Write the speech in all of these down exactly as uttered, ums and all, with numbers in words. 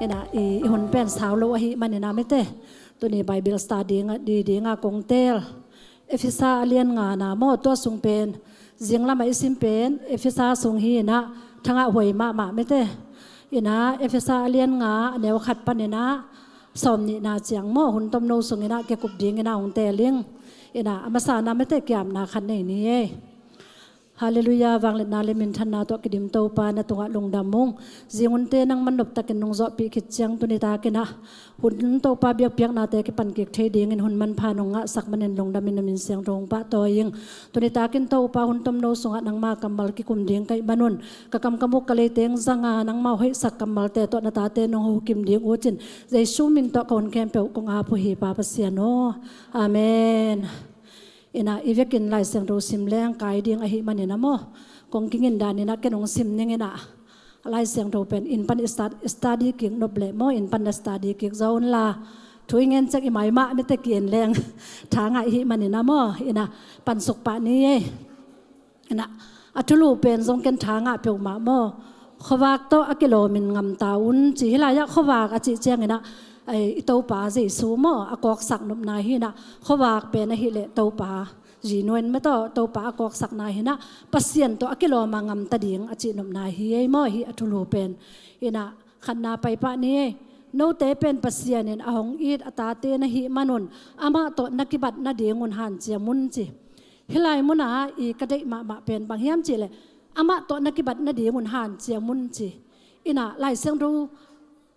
Ina i, i hun pen sau lo ahih manin ah mite, tuni Bible study ding, ding a kong teel. Efesa a lian nga na maw, tua sung pen zinglam a i sim pen Efesa sung hi ina, thangah huai mahmah mite. Ina Efesa a lian nga a neu khat pan ina sawm nihna ciang maw, hun tomno sung ina kikup ding ina hong teel ing. Ina a masa na mite, kiamna khat nei ni ei. Halleluiah, vangliatna le minthanna tawh kidim Topa, na tungah lungdam ung. Zingunte nangman noptakin nungzawhpih khit ciang tuni takin ah hun Topa biakpiaknate kipan kik thei dingin hun manpha nong ngahsak manin lungdamin na min siangtho hong pahtawi ing. Tuni takin Topa hun tomno sungah nangma kammal kikum ding ka hih manun ka kam ka muk ka leiteng zanga nangma hoihsak kammalte tawh na tate nong hukim ding uh cin Jesu min tawh ka hun khempeuh kong ap uh hi Pa Pasian aw. Amen. Ina i vekin Lai Siangtho sim leng kai ding ahih manin ah maw, kong kingin dan ina ken hong sim ning ina. Lai Siangtho pen inn pan i start, study kik nop leh maw, inn pan na study kik zaw unla thu i ngen ciang i maimah mite ki-en leng tha ngah i hih manin ah maw, ina pansuk pah ni ei. Ina a thulu pen zong ken tha ngah peuhmah maw. Khuavak tawh a kilawmin ngamta un ci hi lai ah, khuavak a cih ciang ina i Topa Jesu maw, a kawksak nopna hi ina, khuavak pen ahih leh Topa Zi nuan mah tawh Topa a kawksakna hi ina, Pasian tawh a kilawm a ngamta ding a cih nopna hi ei maw, hi a thulu pen. Ina khatna paipah ni ei. Note pen Pasian in a hong it a tate na hih manun amah tawh na kibat nadingun hanciam un ci. Hi lai munah i ka deih mahmah pen bang hiam cih leh amah tawh na kibat nadingun hanciam un ci. Ina Lai Siangtho,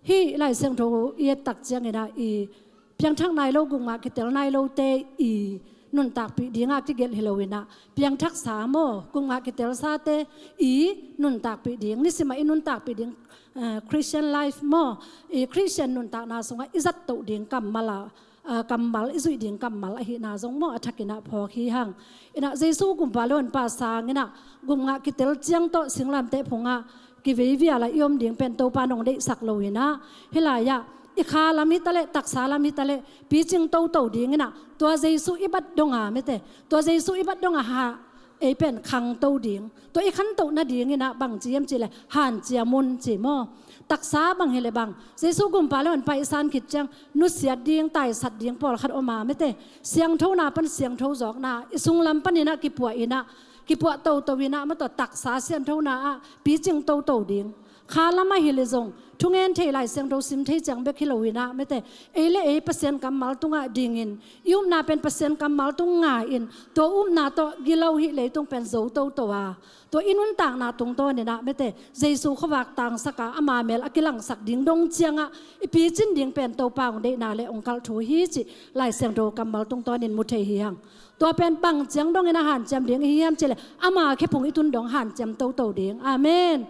hih Lai Siangtho i et tak ciang ina i piangthak nai lo, gupngah kitel nai lote i nuntakpih dingah kigelh hi lo ina, piangthaksa maw, gupngah kitelsate i nuntakpih ding, nisimah i nuntakpih ding, eh, Christian life maw, i Christian nuntakna sungah i zattoh ding kammal a, ah, kammal, i zuih ding kammal ahihna zong maw, a thak ina phawk hi hang. Ina Jesu gumpa le honpa sang ina gupngah kitel ciang tawh singlamteh phungah kiveivial a i om ding pen Topa nong deihsak lo ina, hi lai ah i kha lam hi taleh, taksa lam hi taleh picing toto ding ina, tua Jesu i bat donga mite, tua Jesu i bat donga ha ei pen khangto ding, tua i khantoh nading ina bang ci hiam cih leh hanciam un ci maw. Taksa bang hi leh bang, Jesu gumpa le honpa i san khit ciang nusiat ding, taisat ding pawlkhat om a mite, siangthona pan siangtho zawkna i sunglam pan ina kipuah ina, kipuah toto ina mah tawh taksa sianthona ah picing toto ding. Kha lam ahi leh zong thungen thei, Lai Siangtho sim thei ciang bek hi lo ina mite, ei le ei Pasian kammal tungah dingin i upna pen Pasian kammal tung nga in, tua upna tawh gilo hih leitung pen zo toto a, tua i nuntakna tungtawn ina mite, Jesu khuavak tangsak a ama mel a kilangsak ding dong ciangah i picin ding pen Topa hong deihna le hong kalh thu hi cih Lai Siangtho kammal tungtawnin mu thei hi hang. Tua pen bang ciang dongin a hanciam ding i hi hiam cih leh ama khephung i tun dong hanciam toto ding. Amen.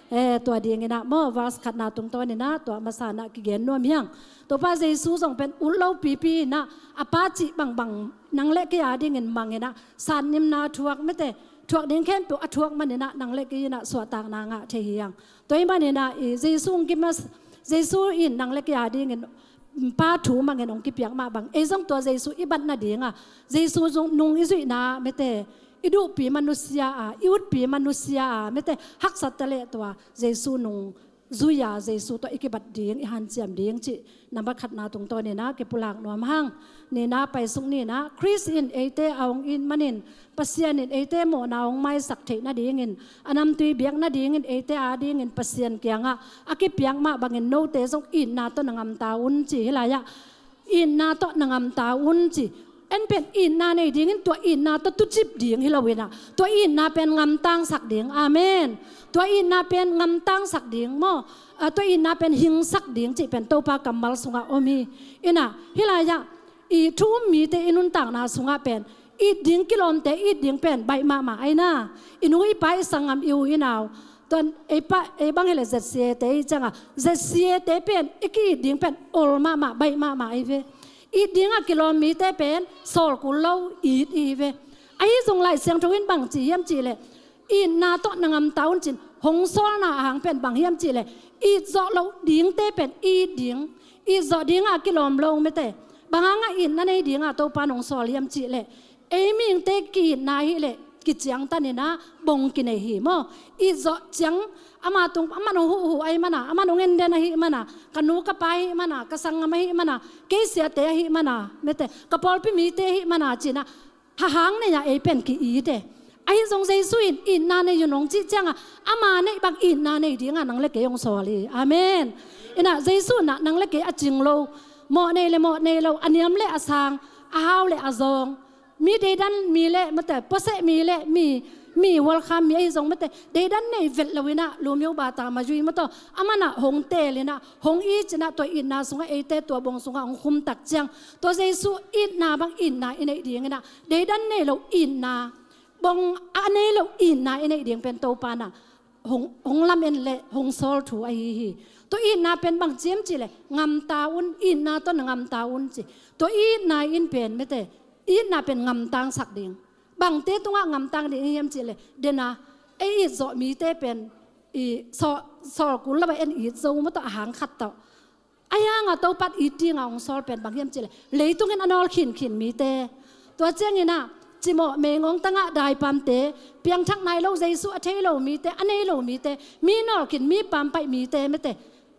Eh, tua ding ina maw, verse khatna tungtawn ina tua masa na kigen nuam hi hang. Topa Jesu zong pen ut lo pipi ina a Pa cih bangbang nang le kei a dingin mang ina, satnimna thuak mite, thuak ding khempeuh a thuak man ina nang le kei ina suahtakna ngah thei hi hang. Tua ahih man ina i Jesu hong kimas, Jesu in nang le kei a dingin Pa thu mangin hong kipiak mah bang, ei zong tua Jesu i bat nadinga, Jesu zong nung i zuihna mite, i duhpi mah nusia a, i utpi mah nusia a mite, haksat taleh tua Jesu nung zui a, Jesu tawh i kibat ding, i hanciam ding cih nambat khatna tungtawn ina kipulak nuam hang. Nihna paisuk ni ina, Khrist in eite a hong it manin Pasian in eite mawhna hong maisak theih nadingin, a namtui biak nadingin eite a dingin Pasian kiangah a kipiak mah bangin note zong itna tawh na ngamta un ci hi lai ah. Itna tawh na ngamta un ci. En pen itna nei dingin tua itna tawh tucip ding hi lo ina, tua itna pen ngamtangsak ding. Amen. Tua itna pen ngamtangsak ding maw, ah, tua itna pen hingsak ding cih pen Topa kammal sungah om hi. Ina hi lai ah i thu um mite i nuntakna sungah pen it ding kilawmte, it ding pen baih mahmah aina. I nu i pa, i sanggam, i u i nau, tuan ei pa, ei bang hi leh Z C A te i cianga, Z C A te pen i ki-it ding pen ol mahmah, baih mahmah ahi ve. It dingah kilawm mite pen sawl kul lo it i hi ve. Ahi zong Lai Siangtho in bang ci hiam cih leh, itna tawh na ngamta un cin, hong sawlna ahang pen bang hiam cih leh, it zawh loh dingte pen it ding, it zawh dingah kilawm lo mite. Bang hangah itna nei dingah Topa nong sawl hiam cih leh, ei mihingte ki-itna hi leh kiciangtaninah bong kinei hi maw. It zawh ciang ama tung, aman hong huhhuh ahih mana, aman hong enden ahih mana, ka nu ka pa ahih mana, ka sanggam ahih mana, kei siate ahih mana, mete, ka pawlpi mite ahih mana cinah hahang nei-ah ei pen ki-it e. Ahi zong Jesu in itna nei un hong cih ciangah ama neih bang itna nei dingah nang le kei hong sawl hi. Amen. Inah Jesu nah nang le kei a cing lo, mawh nei le mawh nei lo, a niam le a sang, a hau le a zawng, mi deidan mi le, mate, puaseh mi le mi, mi welcome mi ahi zong, mate, deidan nei vet lo inah, lumyo bata ma yui, mataw, amanah hong teel inah, hong it inah, tua itna sungah eite tua bong sungah hong khum tak ciang, tua Jesu itna bang itna i neih ding inah, deidan nei lo itna, bong a nei lo itna i neih ding pen Topa nah hong, hong lamen le hong sawl thu ahi hi. Tua itna pen bang ci hiam cih leh, ngamta un, itna tawh na ngamta un ci. Tua itna in pen, mete, itna pen ngamtangsak ding. Bangte tungah ngamtang ding hiam cih leh, dena, ei it zawh mite pen i sawl, sawl kul lo a en it zo, mataw, a hang khat tawh. Ahi hangah Topa it dinga hong sawl pen bang hiam cih leh, leitungin a nawl khinkhin mite. Tua cianginah cimawh meingawng tangah daipamte, piangthak nai lo, Jesu a thei lo mite, a nei lo mite, mi nawlkhin, mi pampaih mite, mete,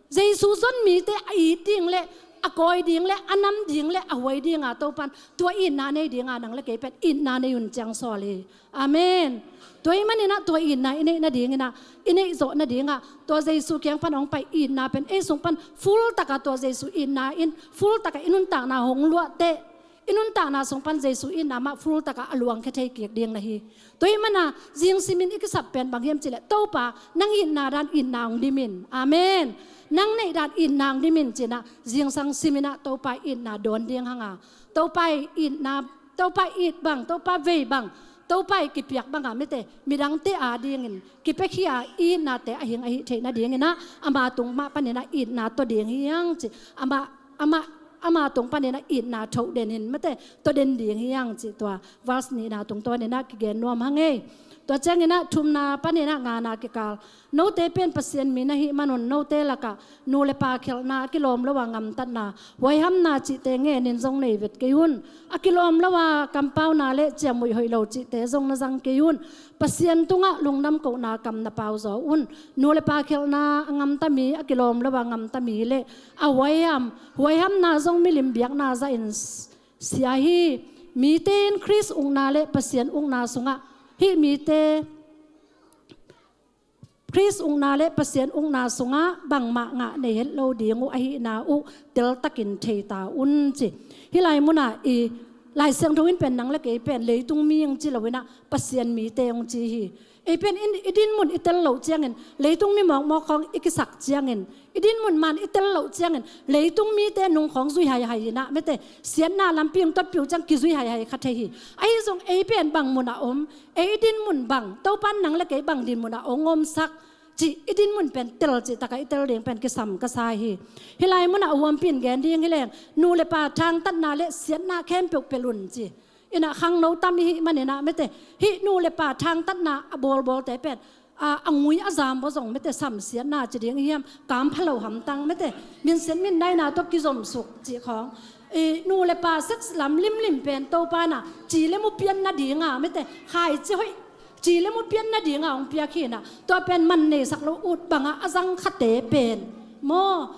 Jesu zon mite a it ding le a kawi ding le a nam ding le a huai dinga Topan tua itna nei dinga nang le kei pen itna nei un ciang sawl hi. Amen. Tua ahih maninah tua itna i neih nadinginah, i neih zawh nadingah, tua Jesu kiang pan hong pai itna pen ei sung pan full takah tua Jesu itna in full takah i nuntakna hong luahteh, i nuntakna sung pan Jesu itna mah full takah a luangkhia thei kik ding na hi. Tua ahih mana zing simin i kisap pen bang hiam cih leh, Topa, nang itna dan itna hong dimin. Amen. Nang neih dan itna hong dimin cinah zingsang siminah Topa itna dawn ding hanga, Topa itna, Topa it bang, Topa vei bang, Topa i kipiak banga, mete, midangte adingin kipiakhia itnate a hing ahi theih nadinginah ama tung mah paninah itna tawh ding hi hang ci. Ama, ama, ama tung paninah itna thoh denin, mete, tawh den ding hi hang ci. Tua verse nihna tungtawninah kigen nuam hang ei. Tua cianginah thumna paninah ngana kikal, note pen Pasian mi na hih manun note lakah nu le pa khialhna, a kilawm lo a ngamtatna, huaihamna cihte ngenin zong nei vet kei un. A kilawm lo a kampauna le ciamnuih hoih lo cihte zong na zang kei un. Pasian tungah lungdam kohna kam na pau zaw un. Nu le pa khialhna a ngamta mi, a kilawm lo a ngamta mi le a huaiham, huaihamna zong milim biakna zahin sia hi. Mite in Khrist ukna le Pasian ukna sungah, hih mite Khrist ukna le Pasian ukna sungah bangmah ngah nei het lo ding uh ahihna uh teltakin thei ta un ci. Hih lai munah i Lai Siangtho in pen nang le kei pen leitung mi hong ci loinah Pasian mite hong ci hi. Ei pen i dinmun i tel loh ciangin, leitung mi mawkmawk khawng i kisak ciangin, i dinmun man i tel loh ciangin leitung mite nung khawng zui haihai inah, mete, siatna lampi hong totpih uh ciang kizui haihai kha thei hi. Ahi zong ei pen bang munah om, ei i dinmun bang, Topan nang le kei bang dinmunah hong omsak cih i dinmun pen tel cih takah i tel ding pen kisam ka sa hi. Hih lai munah a huampi in gen ding hi leng, nu le pa thangtatna le siatna khempeuh pelh un ci. Inah khangno tam i hih maninah, mete, hih nu le pa thangtatna a bawlbawlte pen a, a ngui a zam baw zong, mete, samsiatna ci ding i hiam, kampha lo hamtang, mete, minsiat mindaina tawh kizomsuk cih khawng. I nu le pa sex lam limlim pen Topa nah ci le mu pian nadinga, mete, khaici hoih ci le mu pian nadinga hong piak hinah, tua pen man neisak lo ut bangah a zang khate pen maw,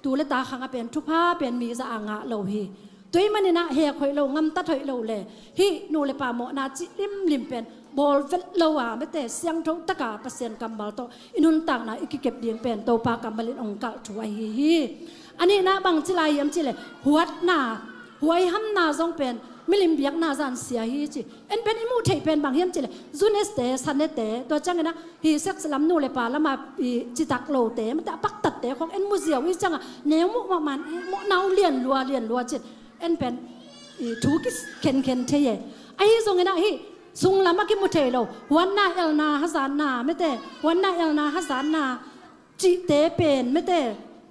tu le ta khangah pen thupha pen mi zah a ngah lo hi. Tua ahih maninah hek hoih lo, ngamtat hoih lo le hih nu le pa mawhna cih limlim pen bawl vet lo a, mete, siangtho taka Pasian kammal tawh i nuntakna i kikep ding pen Topa kammal in hong kalh thu ahi hi. A nihna bang ci lai hiam cih leh, huatna, huaihamna zong pen milim biakna zah in sia hi ci. En pen i muh theih pen bang hiam cih leh, zu nete, sa nete, tua cianginah hih sex lam nu le pa lama i citak lote, mete, a paktatte khawng en mu ziau i ciangah neu muh mahmah, muh nau lianlua lianlua cin. En pen i thu kikhenkhen thei e. Ahi zonginah hih sunglam a kimu thei lo, huatna, elna, hazatna, mete, huatna, elna, hazatna cihte pen, mete,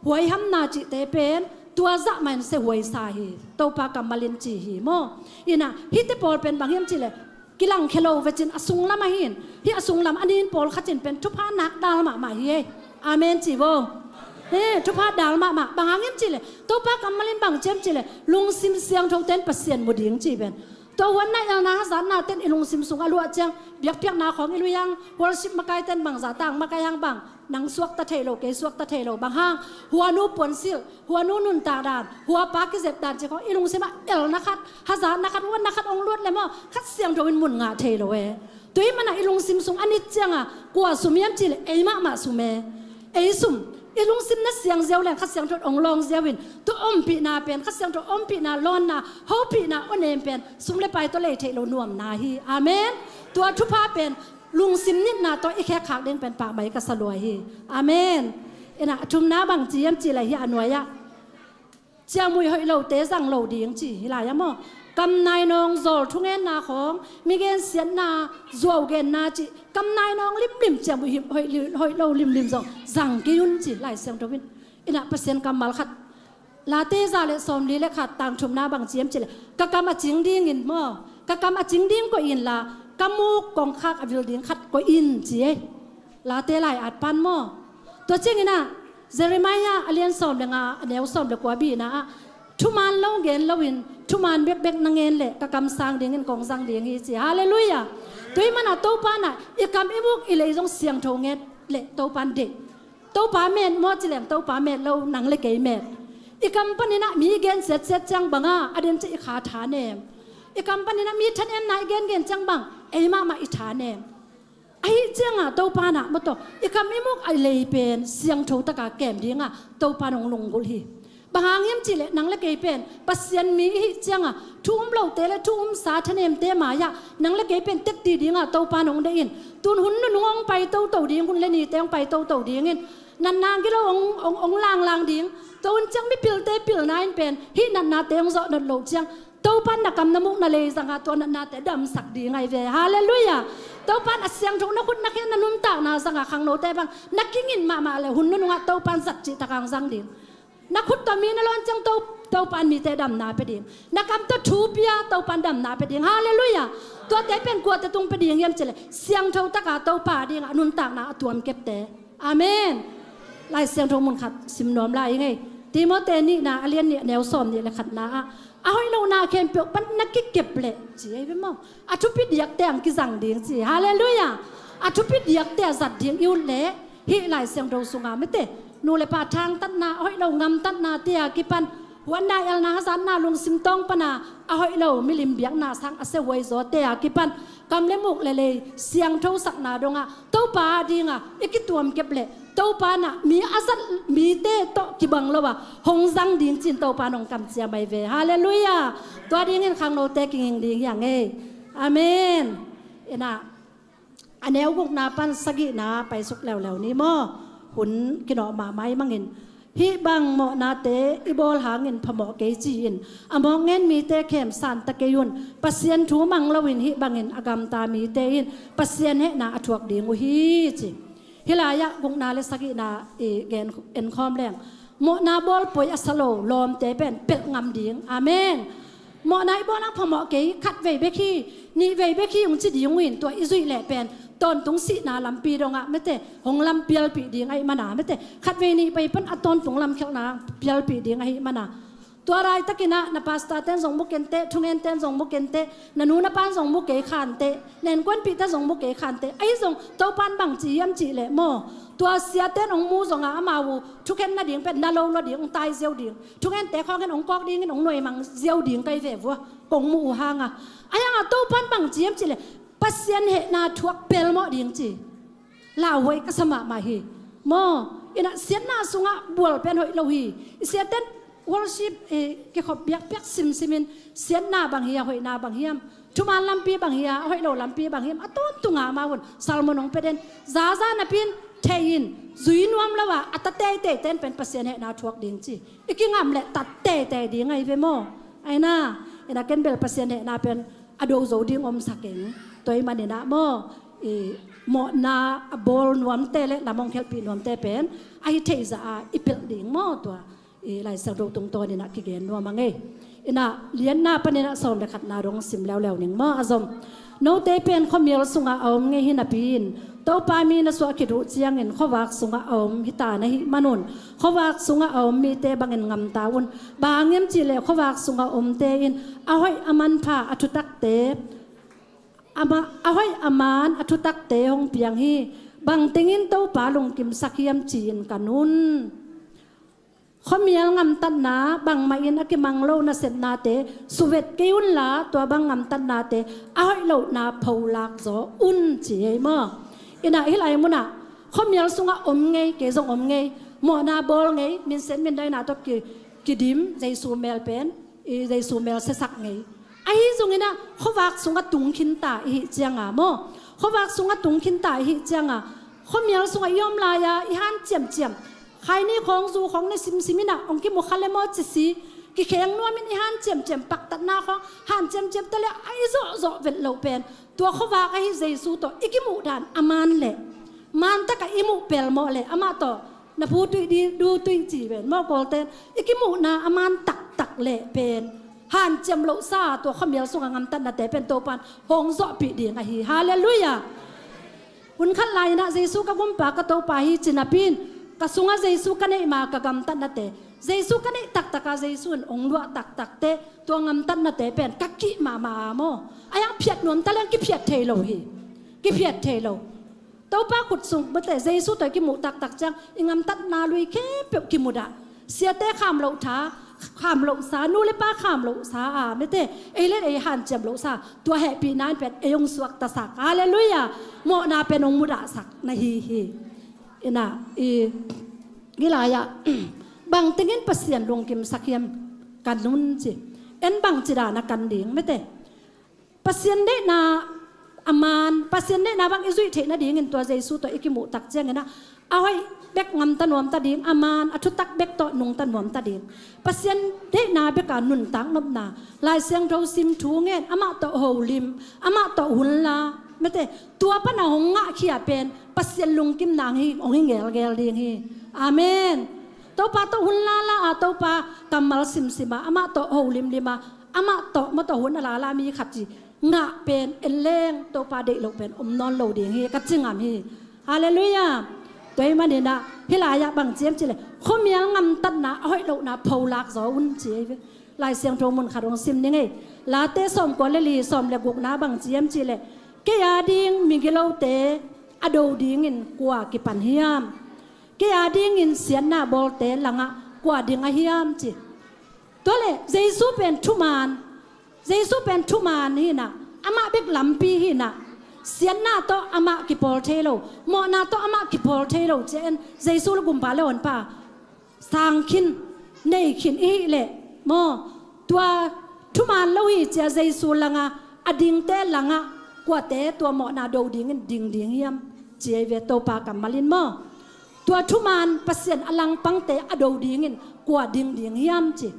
huaihamna cihte pen tua zah mah in sia huaisa hi. Topa kammal in ci hi maw. Inah hihte pawl pen bang hiam cih leh, kilangkhia lo vecin a sunglam ahi in, hih a sunglam a nin pawlkhat in pen thupha nak dal mahmah hi ei. Amen ci vo. He, thupha dal mahmah. Bang hang hiam cih leh, Topa kammal in bang ci hiam cih leh, lungsim siangthote in Pasian mu ding ci pen. Tua huanna, elna, hazatna ten i lungsim sung a luah ciang, biakpiakna khawng i lui hang, worship makai ten bangzah tang makai hang bang, nang suakta thei lo, kei suakta thei lo, bang hang, huanu puansilh, huanu nuntak dan, huapa kizep dan ci khawng i lungsim ah elna khat, hazatna khat, huanna khat hong luat le maw, Kha Siangtho in mun ngah thei lo e. Tua ahih manin i lungsim sung a nit ciangin kua sum hiam cih leh ei mahmah sum e. Ei sum, i lungsim na siang ziau leng Kha Siangtho in hong lawng ziau in, tua ompihna pen, Kha Siangtho ompihna, lawnna, hopihna, awnem pen sum le pai tawh lei theih loh nuamna hi. Amen. Tua thupha pen lungsim nitna tawh i khekkhak ding pen pahmai ka sa lua hi. Amen. Ina, a thumna bang ci hiam cih leh hih a nuai ah, ciamnuih hoih lote zang lo ding ci hi lai a maw? Kam nainawng, zawl thungetna khawng, mi gensiatna, zuau genna cih kam nainawng limlim, ciamnuih hoih, hoih lo limlim zong zang kei un ci Lai Siangtho in. Ina, Pasian kammal khat, Late za le sawmli le khat, tang thumna bang ci hiam cih leh, ka kam a cing dingin maw, ka kam a cing ding koih inla, ka muk kongkhak a vil ding khat koih in ci e. Late lai-at pan maw? Tua ciangin ah, Jeremiah a lian sawm le nga, a neu sawm le kua bina ah, thuman lo gen loin, thuman bekbek na ngen leh ka kamsang dingin kong zang ding hi ci. Halleluiah. Tua ahih manin Topa in ah i kam i muk i lei zong siangtho nget leh Topa in deih. Topa met maw ci leng Topa met lo, nang le kei met. I kam panin ah mi gensiatsiat ciang bang a, a den ciang i kha thanem. I kam panin ah mi thanemna i gengen ciang bang, ei mahmah i thanem. Ahi ciangin Topa in ah maw, tua i kam i muk a lei pen siangtho takin kem dingin Topa in hong lunggulh hi. Bang hang hiam cih leh nang le kei pen Pasian mi i hih ciangin thu um lote le thu umsa thanemte mai-ah nang le kei pen tetti dingin Topa in hong deih in. Tun hun nunung hong pai toto ding, hun le nite hong pai toto dingin, natna gilo hong, hong, hong langlang ding. Tua hun ciang mipilte pilna in pen hih natnate hong zawh nawn loh ciang, Topa in na kam na muk na lei zangin tua natnate damsak ding ahi ve. Halleluiah. Topa in a siangtho na khut na khe na nuntakna zangin khangnote bang na kingin mahmah leh hun nunungah Topa in zat cihtakin hong zang ding. Na khut tawh mi na lawn ciang To-, Topa in mite damna pia ding. Na kam tawh thu pia, Topa in damna pia ding. Halleluiah. Tuate pen kuate tung pia ding hiam cih leh siangtho takin Topa adingin a nuntakna a tuam kepte. Amen. Lai Siangtho mun khat sim nuam lai ing ei. Timoti nihna a lian nih, a neu sawmnih le khatna ah, a hoih lohna khempeuh pan na kikep leh ci ahi ve maw? A thupi diakte ah kizang ding ci. Halleluiah. A thupi diakte ah zat ding i ut leh hih Lai Siangtho sungah mite, nu le pa thangtatna, a hoih lo gamtatnate a kipan, huanna, elna, hazatna, lungsim tawng panin a hoih lo milim biakna sang a siahuai zawte a kipan kam le muk le lei siangthosakna dongin Topa adingin i kituam kep leh Topa in ah mi a zat mite tawh kibang lo-in hong zang ding ci-in Topa in hong kamciam ahi ve. Halleluiah. Tua dingin khangnote kinging ding hi ing ei. Amen. Ina, a neu gukna pan sagihna paisuk leuleu ni maw? Hun kinawh mahmah ahih manin. Hih bang mawhnate i bawl hangin phamawh kei ci-in a mawk ngen mite khem santa kei un. Pasian thu mang loin hih bangin a gamta mite in Pasian hehna a thuak ding uh hi ci. Hih lai-ah gukna le sagihna i gen enkhawm leng, mawhna bawl poi a sa lo lawmte pen pelh ngam ding. Amen. Mawhna i bawl hang phamawh kei, khatvei bek hi, nihvei bek hi hong ci ding uh in, tua i zuih leh pen tawntung sihna lampi dongin mite hong lampialpih ding ahih manin mite khatvei nihvei pan a tawntung lamkhialhna pialpih ding ahih manin. Tua laitakin ah na pastor ten zong mu kei inteh, thungen ten zong mu kei inteh, na nu na pan zong mu kei kha inteh, na innkuanpihte zong mu kei kha inteh. Ahi zong Topa in bang ci hiam cih leh maw, tua siate in hong mu zongin amau uh thukhen nading pen na lo lua ding, hong tai ziau ding. Thungente khawng in hong kawk dingin hong nuaimang ziau ding ka hi ve vua, kong muh uh hangin. Ahi hangin Topa in bang ci hiam cih leh Pasian hehna thuak pelmawh ding ci. Lauhuai ka sa mahmah hi. Maw, ina, siatna sungah bual pen hoih lo hi. I siate in worship, eh, kikhop biakpiak simsimin siatna bang hi a, hoihna bang hiam, thuman lampi bang hi a, a hoih lo lampi bang hiam, a tawntung a amau un sermon hong pia den. Zaza napi-in thei in, zui nuam lo-a a ta teiteite in pen Pasian hehna thuak ding ci. I kingam leh tat teitei ding ahi ve maw? Ahi na, ina, ken bel Pasian hehna pen a do zo ding om sa keng. Tua ahih manin ah maw, i mawhna a bawl nuamte le lam hong khelhpih nuamte pen ahi theih zah a i pelh ding maw, tua i Lai Siangtho tungtawnin ah kigen nuam ing ei. Ina, lianna panin ah sawm le khatna dong sim leuleu ning maw, a zom. Note pen khuamial sungah a om ngei hi napi-in Topa mi na suah khit uh ciangin khuavak sungah a om hita na hih manun, khuavak sungah a om mite bangin ngamta un. Bang hang hiam cihleh khuavak sungah a omte in a hoih a manpha a thutakte, a ma-, a hoih a man a thutakte hong piang hi. Bangtengin Topa lungkimsak hiam ci-in kan un. Khuamial ngamtatna bangmah in a kimang lo nasepnate suvet kei unla, tua bang ngamtatnate a hoih lohna pholak zaw un ci hi maw? Inah hih lai munah khuamial sungah om ngei, kei zong om ngei, mawhna bawl ngei, minsen mindaina tawh ki, kidim, Jesu mel pen, i Jesu mel siasak ngei. Ahi zongin ah khuavak sungah tung khinta i hih cianga maw? Khuavak sungah tung khinta i hih cianga khuamial sungah i om lai-a i han ciamciam, khaini khawng zu khawng ne simsim inah hong kimu kha le maw cisi, kikheng nuamin i han ciamciam, paktatna khawng han ciamciam ta le a i zawhzawh vet loh pen tua khuavak ahi Jesu tawh i kimuh dan a man leh, man takah i muh pelmawh leh amah tawh na phu tuih di, du tuih ci ven maw, Kawlten i kimuhna a man taktak leh pen hanciam lohsa tua khuamial sungah ngamtatnate pen Topan hong zawhpih ding ahi. Halleluiah. Hun khat lai-inah Jesu ka gumpa ka Topa hi ci napi-in ka sungah Jesu ka neih ma ka ngamtatnate, Jesu ka neih taktaka Jesu in hong luah taktakte, tua ngamtatnate pen ka kih mahmah a maw? A hiang phiat nuam ta leng kiphiat thei lo hi. Kiphiat thei lo. Topa khut sung mate, Jesu tawh i kimuh taktak ciang i ngamtatna lui khempeuh kimudah. Siate kham loh tha, kham lohsa, nu le pa kham lohsa a mate, ei le ei hanciam lohsa, tua hehpihna in pen ei hong suaktasak. Halleluiah. Mawhna pen hong mudahsak na hi hi. Inah i, i lai-ah bangtengin Pasian lungkimsak hiam kan un ci. En bangci dana kan ding mate. Pasian deihna a man, Pasian deihna bang i zuih theih nadingin tua Jesu tawh i kimuh tak cianginah a hoih bek ngamta nuamta ding, a man a thutak bek tawh nungta nuamta ding. Pasian deihna beka nuntak nopna, Lai Siangtho sim, thu ngen, amah tawh holim, amah tawh hun la mate, tua pana hong ngahkhia pen Pasian lungkimna hi, hong hi ngelngel ding hi. Amen. Topa tawh hun lala a, Topa kammal simsima, amah tawh holimlima, amah tawh mawtaw hun a lala mi khat ci ngah pen en leng Topa deih loh pen om nawn lo ding hi ka ci ngam hi. Halleluiah. Tua ahih maninah hih lai-ah bang ci hiam cihleh khuamial ngamtatna a hoih lohna pholak zaw un ci hi ve. Lai Siangtho mun khat hong sim ni ngei. Late sawmkua le li, sawm le gukna bang ci hiam cihleh, kei a ding migilote a do dingin kua kipan hiam? Kei a dingin siatna bawlte langah kua ding a hiam ci. Tuale Jesu pen thuman, Jesu pen thuman hinah, amah bek lampi hinah, siatna tawh amah kipawl thei lo, mawhna tawh amah kipawl thei lo ciah en Jesu le gumpa le honpa sang khin, nei khin i hih leh maw, tua thuman lo hi cia Jesu langa a dingte langah kuate tua mawhna do dingin ding ding hiam? Ci ei ve Topa kammal in maw. Tua thuman Pasian a langpangte a do dingin kua ding ding hiam ci.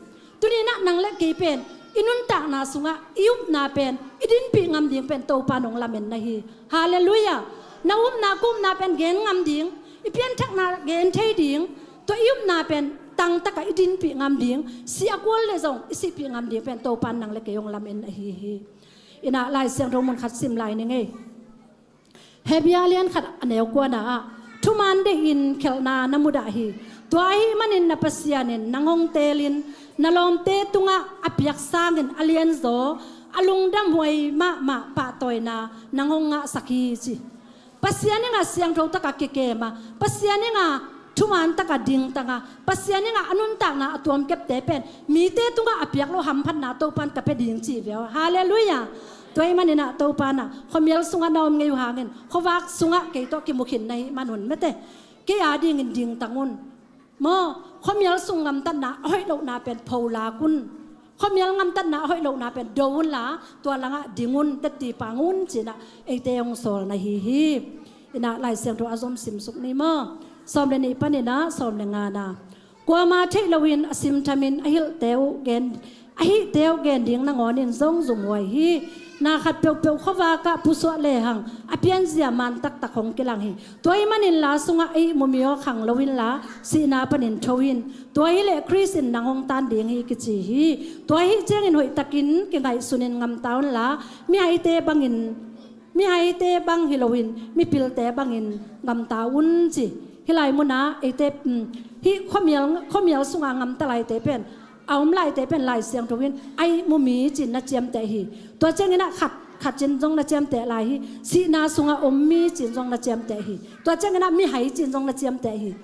Tuninah nang le kei pen i nuntakna sungah i upna pen i dinpih ngam ding pen Topa nong lamen na hi. Halleluiah. Na upna ka upna pen gen ngam ding, i pianthakna gen thei ding, tua i upna pen tangtaka i dinpih ngam ding, si a kual le zong i sihpih ngam ding pen Topa nang le kei hong lamen ahi hi. Inah Lai Siangtho mun khat sim lai ni ngei. Hebia lian khat a neu kuana ah thuman deihin khelhna na mudah hi. Tua ahih manin na Pasian in nang hong teelin na lawmte tungah a piak sangin a lianzaw a lungdamhuai mahmah pahtawina nang hong ngahsak hi ci. Pasian inga siangtho taka kikema, Pasian inga thuman taka dingtanga, Pasian inga a nuntakna a tuamkepte pen mite tungah a piak lo hamphatna Topan ka pia ding ci veu. Halleluiah. Tua ahih maninah Topa nah khuamial sungah na om ngei uh hangin khuavak sungah kei tawh kimukhin na hih manun mate, kei a dingin dingtang un. Maw, khuamial sung ngamtatna a hoih lohna pen pholak un. Khuamial ngamtatna a hoih lohna pen do unla tua langah ding un, tetti pang un cinah eite hong sawl na hi hi. Inah Lai Siangtho a zom simsuk ni maw. Sawm le nih paninah sawm le ngana. Kuama theih loin a simthamin a hilhte uh gen, a hihte uh gen ding nangawnin zong zumhuai hi. Na khat peuhpeuh khuavakah pusuah lehang a pianzia man taktak hong kilang hi. Tua ahih manin la sungah a ihmu mi aw khang lo inla sihna panin tho in. Tua hileh Khrist in nang hong tan ding hi kici hi. Tua ahih ciangin hoihtakin kingaihsunin ngamta unla mihaite bangin Mihaite bang hi loin mipilte bangin gamta un ci. Hih lai munah eite, um, hih khuamial, khuamial sungah gamta laite pen, a om laite pen Lai Siangtho in a ihmu mi ci-in na ciamteh hi. Tua cianginah khat, khat ci-in zong na ciamteh lai hi. Sihna sungah om mi ci-in zong na ciamteh hi. Tua cianginah mihai ci-in zong na ciamteh hi.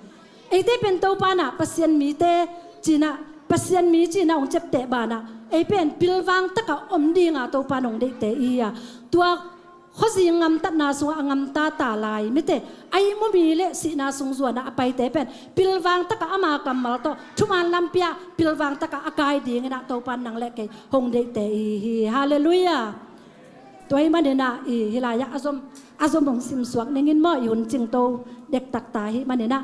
Eite pen Topa inah Pasian mite ci-inah, Pasian mi ci-inah hong ciapteh banah ei pen pilvang takah om dinga Topa in hong deihte i hi a. Tua khuazing gamtatna sungah a gamta ta lai mite, a ihmu mi le sihna sung zuanah a paite pen pilvang takah ama kammal tawh thuman lampi-ah pilvang takah a kai dinginah Topa in nang le kei hong deihte i hi hi. Halleluiah. Tua ahih maninah i hih lai-ah a zom, a zom hong simsuak ning in maw, i hun cingto dektak ta ahih maninah.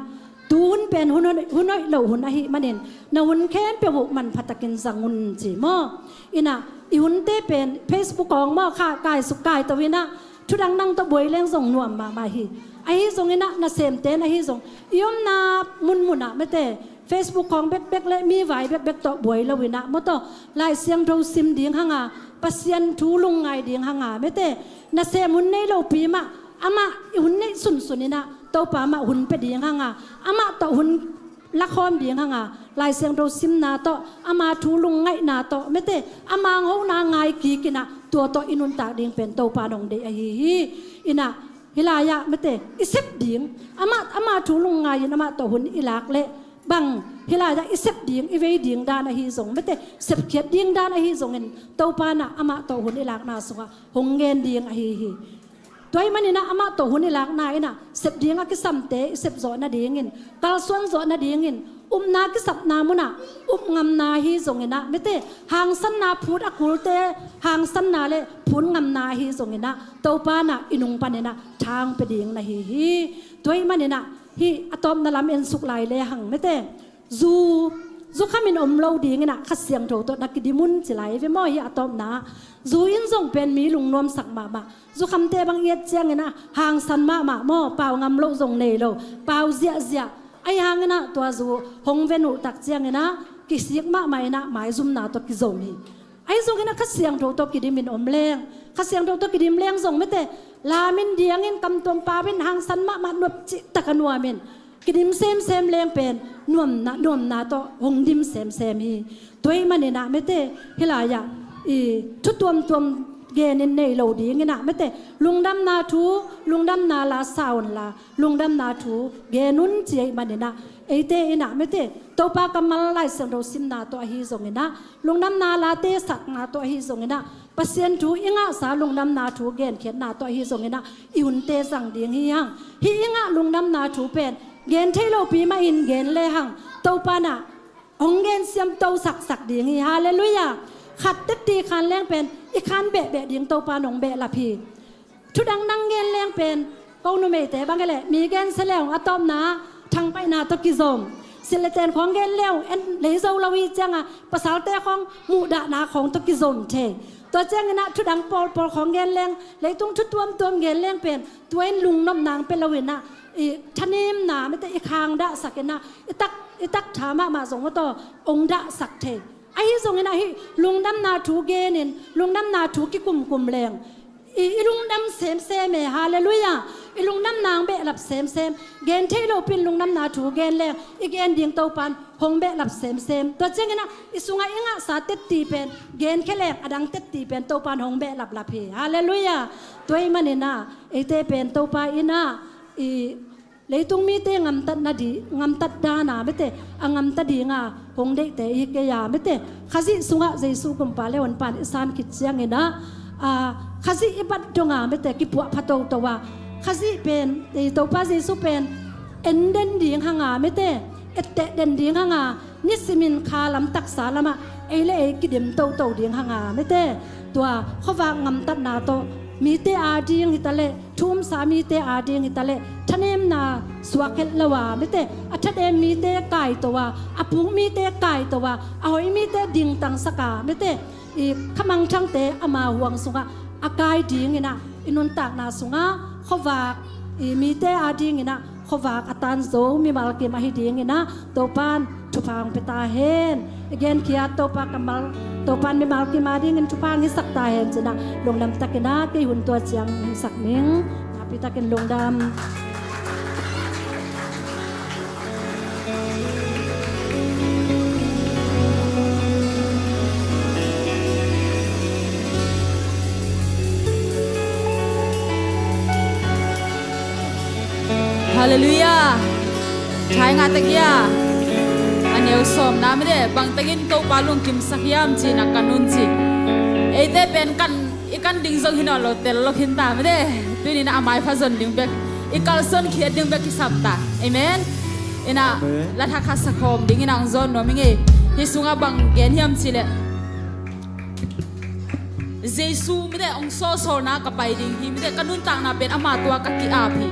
Tu hun pen hun hoih, hun hoih lo hun ahih manin na hun khempeuh uh manpha takin zang un ci maw. Inah i hunte pen Facebook khawng maw, kha, kaisuk kaito inah thu dangdang tawh buai leng zong nuam mahmah hi. Ahi zonginah nasemte in ahi zong i omna munmunah mite Facebook khawng bekbek le mi vai bekbek tawh buai lo inah maw, tawh Lai Siangtho sim ding hanga, Pasian thu lungngai ding hanga mite, nasem hun nei lopi mah amah i hun neih sunsun inah Topa mah hun pia ding hanga, amah tawh hun lakhawm ding hanga, Lai Siangtho simna tawh, ama thu lungngaihna tawh mite, a manghona ngai kik inah tua tawh i nuntak ding pen Topa in hong deih ahi hi. Inah hih lai-ah mite i sep ding, amah, ama thu lungngai in amah tawh hun i lak leh bang hih lai-ah i sep ding, i vei ding dan ahi zong mite, sepkhiat ding dan ahi zongin Topa inah amah tawh hun i lakna sungah hong gen ding ahi hi. Tua ahih maninah amah tawh hun i lakna inah sep ding a kisamte i sep zawh nadingin, kalsuan zawh nadingin, upna kisapna munah up ngamna ahi zonginah mite, hangsanna phut a kulte hangsanna le phut ngamna ahi zonginah Topa inah i nung paninah tha hong pia ding na hi hi. Tua ahih maninah hih a tawpna lam en suk lai lehang mite, zu, zukhamin om lo dinginah Kha Siangtho tawh na kidim un ci lai ve maw. Hih a tawpna zu in zong pen mi lungnuamsak mahmah. Zukhamte bang i et cianginah hangsan mahmah maw, pau ngam loh zong nei lo, pau ziahziah. Ahi hanginah tua zu hong ve nuhtak cianginah kisik mahmah inah maizumna tawh kizom hi. Ahi zonginah Kha Siangtho tawh kidimin om leng, Kha Siangtho tawh kidim leng zong mite, lamin diangin kamtuam pau in hangsan mahmah, nuam cihtak a nuamin kidim semsem leng pen nuamna, nuamna tawh hong dim semsem hi. Tua ahih maninah mite, hih lai-ah i thu tuamtuam genin nei lo dinginah mite, lungdamna thu, lungdamna la sa unla, lungdamna thu gen un ci ahih maninah eite inah mite, Topa kammal Lai Siangtho simna tawh ahi zonginah, lungdamna late sakna tawh ahi zonginah, Pasian thu i ngahsa lungdamna thu genkhiatna tawh ahi zonginah i hunte zang ding hi hang. Hih i ngah lungdamna thu pen gen theih lopi mahin gen lehang Topa inah hong gen siamto saksak ding hi. Halleluiah. Khat tetti khan leng pen i khan behbeh ding Topa in hong behlap hi. Thu dangdang gen leng pen, ko numeite bang e leh mi gen sia leng a tawpna thangpaihna tawh kizom. Silh le ten khawng gen leng en lei zo lo hi cianga pasalte khawng muhdahna khawng tawh kizom thei. Tua cianginah thu dang pawlpawl khawng gen leng, leitung thu tuamtuam gen leng pen tua in lungnopna hong pia lo inah i thanemna mite i khang dahsak inah i tak, i tak tha mahmah zong aw tawh hong dahsak thei. Ahi zonginah hih lungdamna thu genin lungdamna thu kikumkum leng i, i lungdam semsem e. Halleluiah. I lungdamna hong behlap semsem. Gen theih lopi in lungdamna thu gen leng i gen ding Topa in hong behlap semsem. Tua cianginah i sungah i ngahsa tetti pen genkhia leng a dang tetti pen Topa in hong behlaplap hi. Halleluiah. Tua ahih maninah eite pen Topa inah i leitung mite gamtatna di, gamtat dana mite, a gamta dinga hong deihte i hi kei a mite. Khazih sungah Jesu kumpa le honpa in i san khit cianginah, a, Khazih i bat donga mite kipuah pha toto a, Khazih pen, i Topa Jesu pen en den ding hanga mite, etteh den ding hanga, nisimin kha lam taksa lamah ei le ei kidim toto ding hanga mite. Tua khuavak gamtatna tawh mite ading hitaleh, thu umsa mite ading hitaleh, thanemna suak het lo a mite, a thadem mite kaito a, a puk mite kaito a, a hoih mite dingtangsak a mite, i khamangthangte ama huang sungah a kai dinginah i nuntakna sungah khuavak i mite adinginah khuavak a tan zo mimal kim ahi dingin ah Topa'n thupha hong pia ta hen. I genkhiat Topa kammal, Topa'n mimal kim a dingin thupha hong hisak ta hen ci-in ah lungdam takin ah kei hun tua ciang hisak ning. Nakpi takin lungdam. Halleluiah. Thai ngah tak hia. A neu sawmna mede, bang takin Topa lungkimsak hiam ci-in ah kan un ci. Eite pen kan, i kan ding zong hi nawn lo, tel lo khin ta mede. Tuni-in ah a maipha zon ding bek, i kalsuan khiat ding bek kisam ta. Amen. In ah, Amen. La thak khat sa khawm dingin ah hong zawn nuam ing ei. Hih sungah bang gen hiam cih leh, Jesu mede hong sawlsawlna ka pai ding hi, mede ka nuntakna pen ama tua ka ki-ap hi.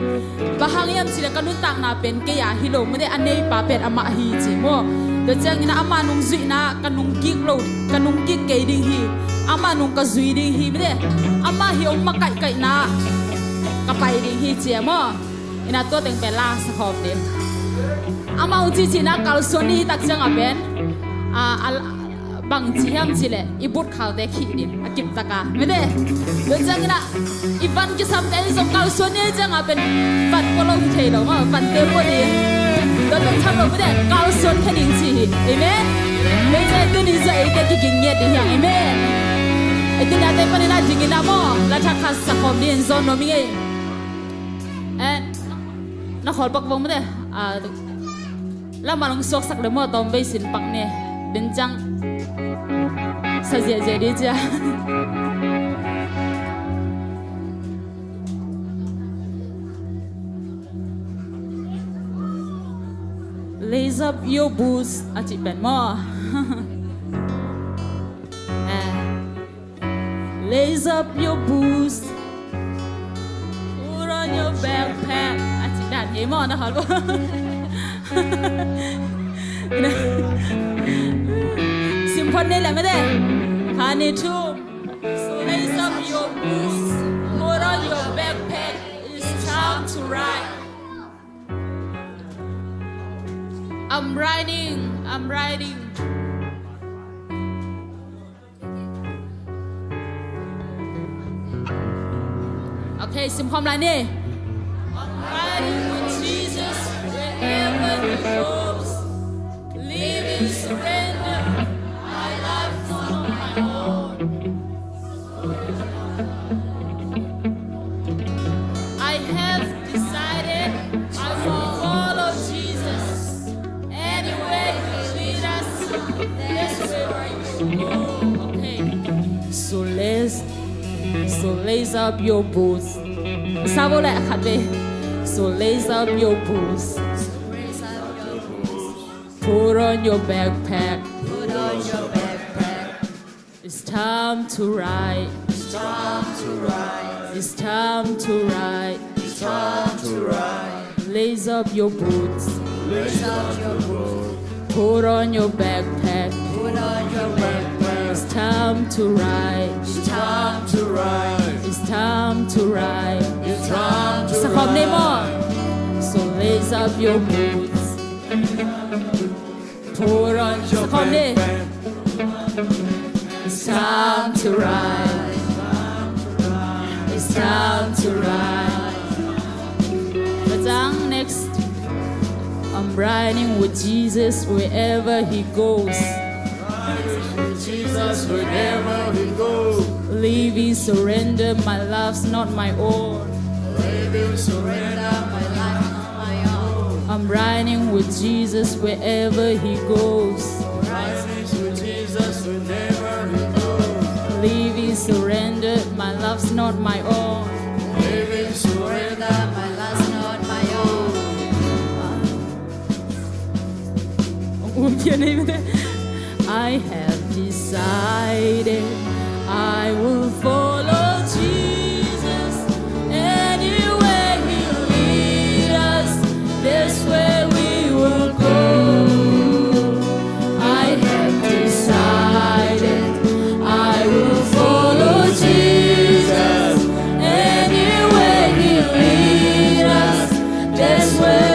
Bang hang hiam cih leh ka nuntakna pen kei a hi lo, mede a neipa pen amah hi ci maw. Tua ciangin ah ama nung zuihna ka nung kik lo, ka nung kik kei ding hi. Ama nung ka zui ding hi, mede ama hih hong makaihkaihna ka pai ding hi ci a maw. In ah tua teng pen la sa khawm ding. Amah hong cihcihna kalsuan ni hi tak ciangah pen, a, a, bang ci hiam cih leh i butkhalte khih ding a kiptak a, mede. Tua ciangin ah i van kisamte in zong kalsuan ni hi ciangah pen van pua lo hi thei lo maw, vante pua ding. Tua pen tham lo, mede, kalsuan khe ding ci hi. Amen. Tua ciang tuni zah eite kiging ngiat ding hi hang. Amen. Ei tuni a tei panin ah dingin ah maw, la thak khat sa khawm dingin zawn nuam ing ei. Eh, na khawl pak vong mede. Ah, lamah hong suaksak le maw, tawm vei sin pak ni. Din ciang sa ziahziah ding cia. Lace up your boots a cih pen maw. Eh. Lace up your boots. Put on your backpack. A cih dan hi maw, na hal bo. Sim phot ni le mede. Kha ni thum. So lace up your boots. Put on your backpack. It's time to ride. I'm riding. I'm riding. Okay, sim khawm lai ni. I'm riding with Jesus wherever he goes. Living surrender, my life not my own. I have decided I will follow Jesus. Anywhere he lead us, that's where we will go. Okay. So lace, so lace up your boots. Sa bo le khat vei. So lace up your boots. Put on your backpack. Put on your backpack. It's time to ride. It's time to ride. It's time to ride. It's time to ride. Lace up your boots. Lace up your boots. Put on your backpack. Put on your backpack. It's time to ride. It's time to ride. It's time to ride. It's time to ride. Sa khawm ni maw. So lace up your boots. Put on your backpack. It's time to ride. It's time to ride. Patang next. I'm riding with Jesus wherever he goes. Riding with Jesus wherever he goes. Living surrender, my life's not my own. Living surrender, my life I'm riding with Jesus wherever he goes. Riding with Jesus wherever he goes. Living surrendered, my life's not my own. Living surrender, my life's not my own. I have decided I will follow Jesus. Anywhere he lead us, that's where we will go. I have decided I will follow Jesus. Anywhere he lead us, that's where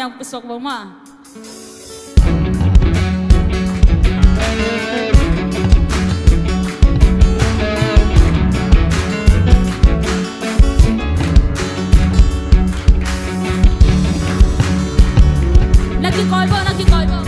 yang pusuak bo mah. Na kikawi bo, na kikawi bo.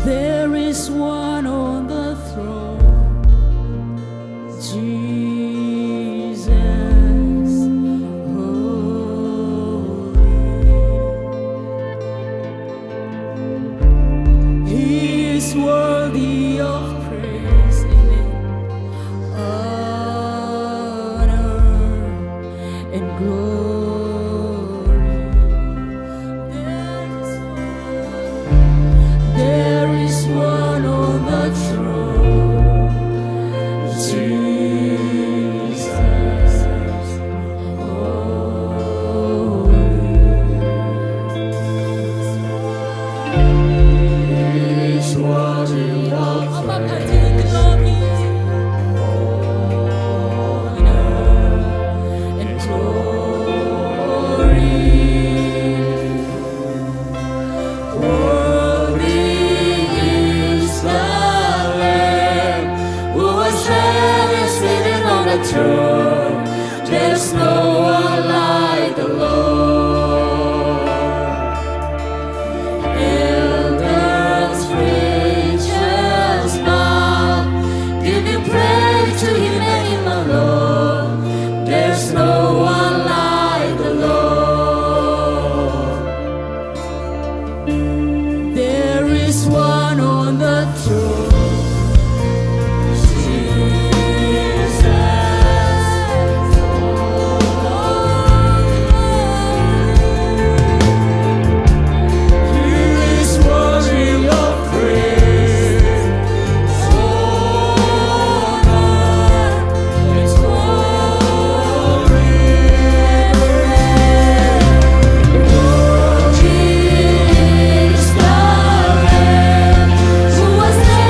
There is one on the throne, Jesus, holy. He is worthy of praise. Amen. Honor and glory. There is one, there is one on the throne, Jesus, holy. He is worthy of praise. Honor and glory. Worthy is the Lamb who was slain and seated on the throne. There's no one like the Lord. Elders, creatures bow, giving praise to him and him alone. There's no one like the Lord. There is one on the throne. Jesus. He is worthy of praise. Honor and glory. Worthy is the Lamb who was slain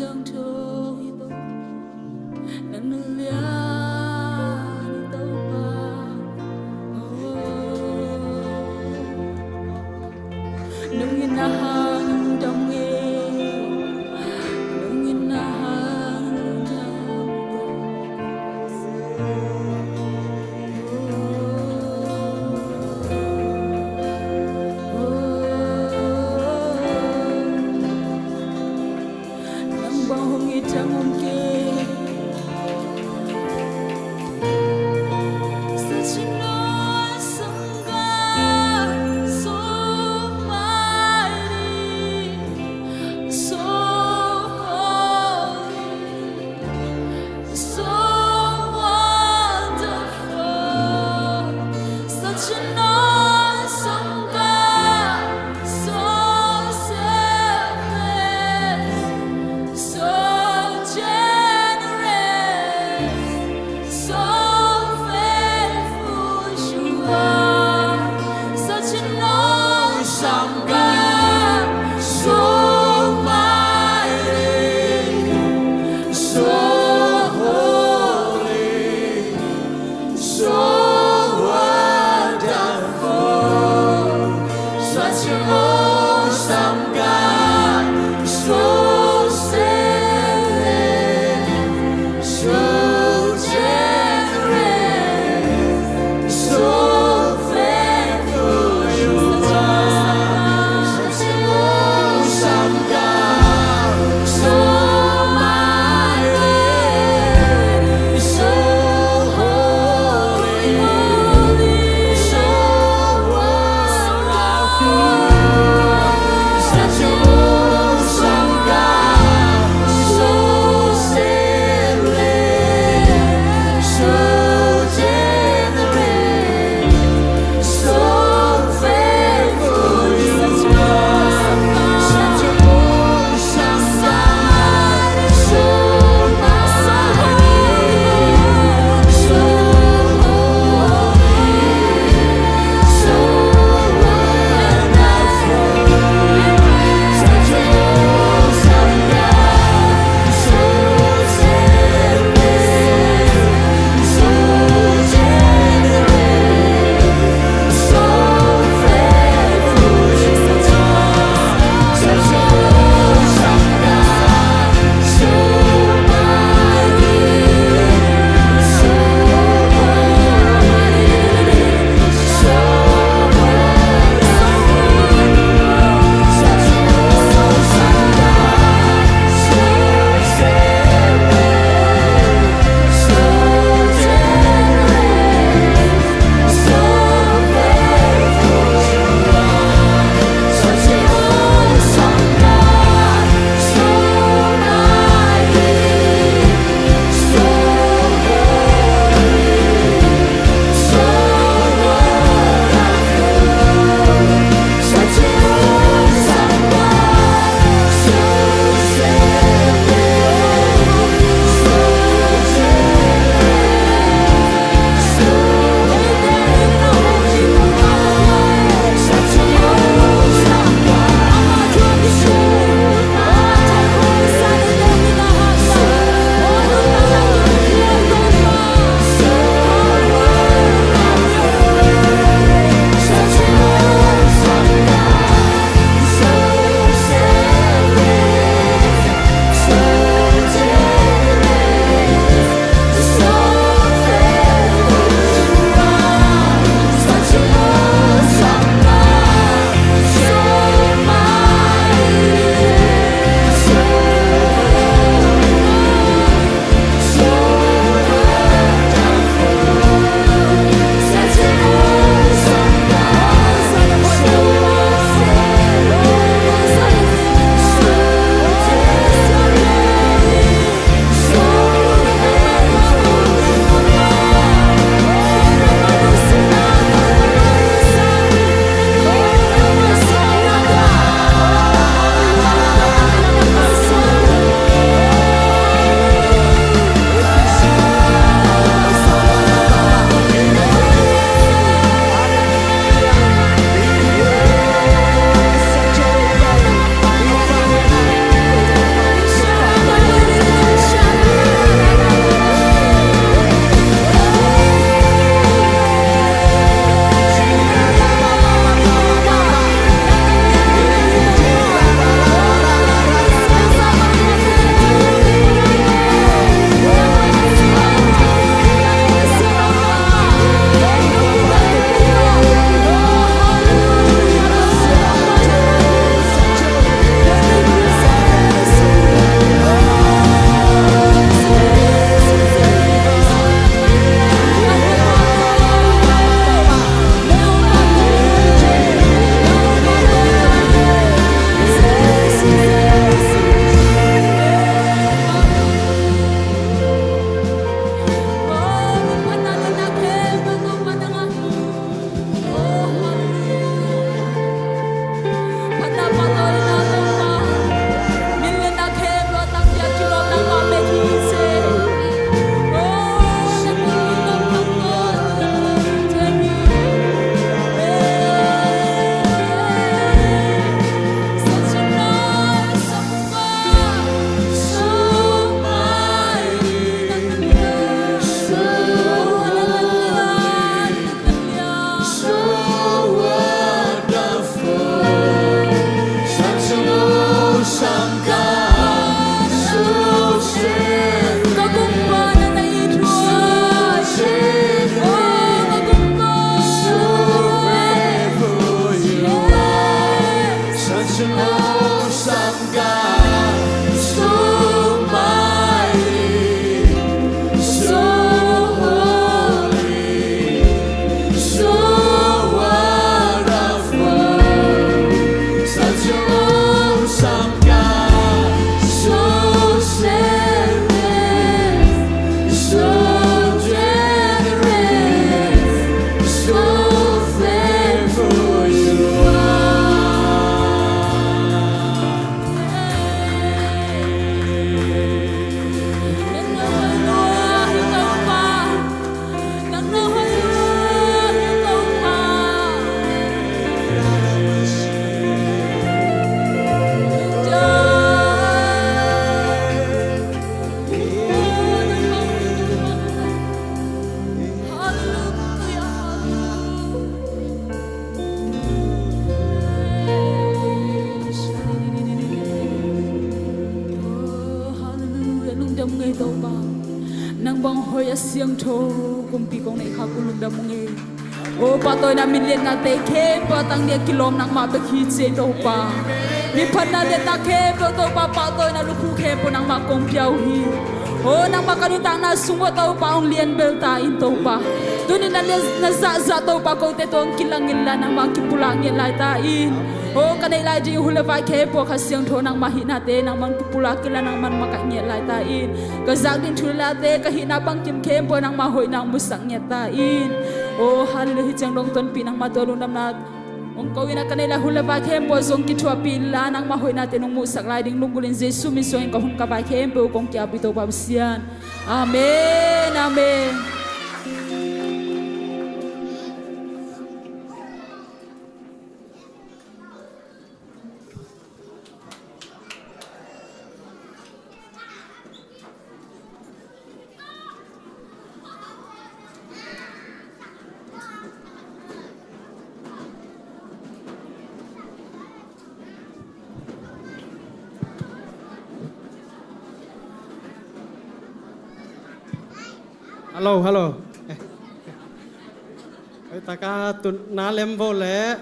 Siangtho hi Topa, nang na lian hi Topa. Oh, nang in na hang lungdam nge, nang in na hang lungdam. Nang bang hong it thei om kei. Such an awesome God, so mighty. Awesome God, so mighty, so holy, so wonderful. Such an awesome God, so selfless, so generous, so faithful you are. Hallelujah, hallelujah. Oh, hallelujah. Lungdam ngei Topa. Nang bang hoih a siangtho kumpi kong neih khak uh lungdam ngei. Oh, pahtawina minliatnate khempeuh a tang nih a kilawm nangmah bek hi ci ei Topa. Miphatna liatna khempeuh Topa, pahtawina lukhu khempeuh nangmah kong pia uh hi. Oh, nangmah ka nuntakna sung uah Topa hong lian bel ta in Topa. Tuni na lian na zahzah Topa kote tawh hong kilang inla nangmah kipulak ngiat lai ta in. Oh, ka neih lai ding hun le vai khempeuh Kha Siangtho nangmah hihnate nangmah hong kipulak inla nangmah hong makaih ngiat lai ta in. Ka zak ding thu le late ka hihna bangkim khempeuh nangmah hoihna hong musak ngiat ta in. Oh, hallelujah, hih ciang dong tonpih nangmah tawh lungdamna hong ko in a ka neih lai hun le vai khempeuh zong kithuahpih inla nangmah hoihnate nong muhsak lai ding lunggulh in Jesu min suangin ka hun ka vai khempeuh kong ki-ap hi Topa Pasian. Amen, amen. Hello, hello. Eh, eh. Oi, taka tun na lem vo le.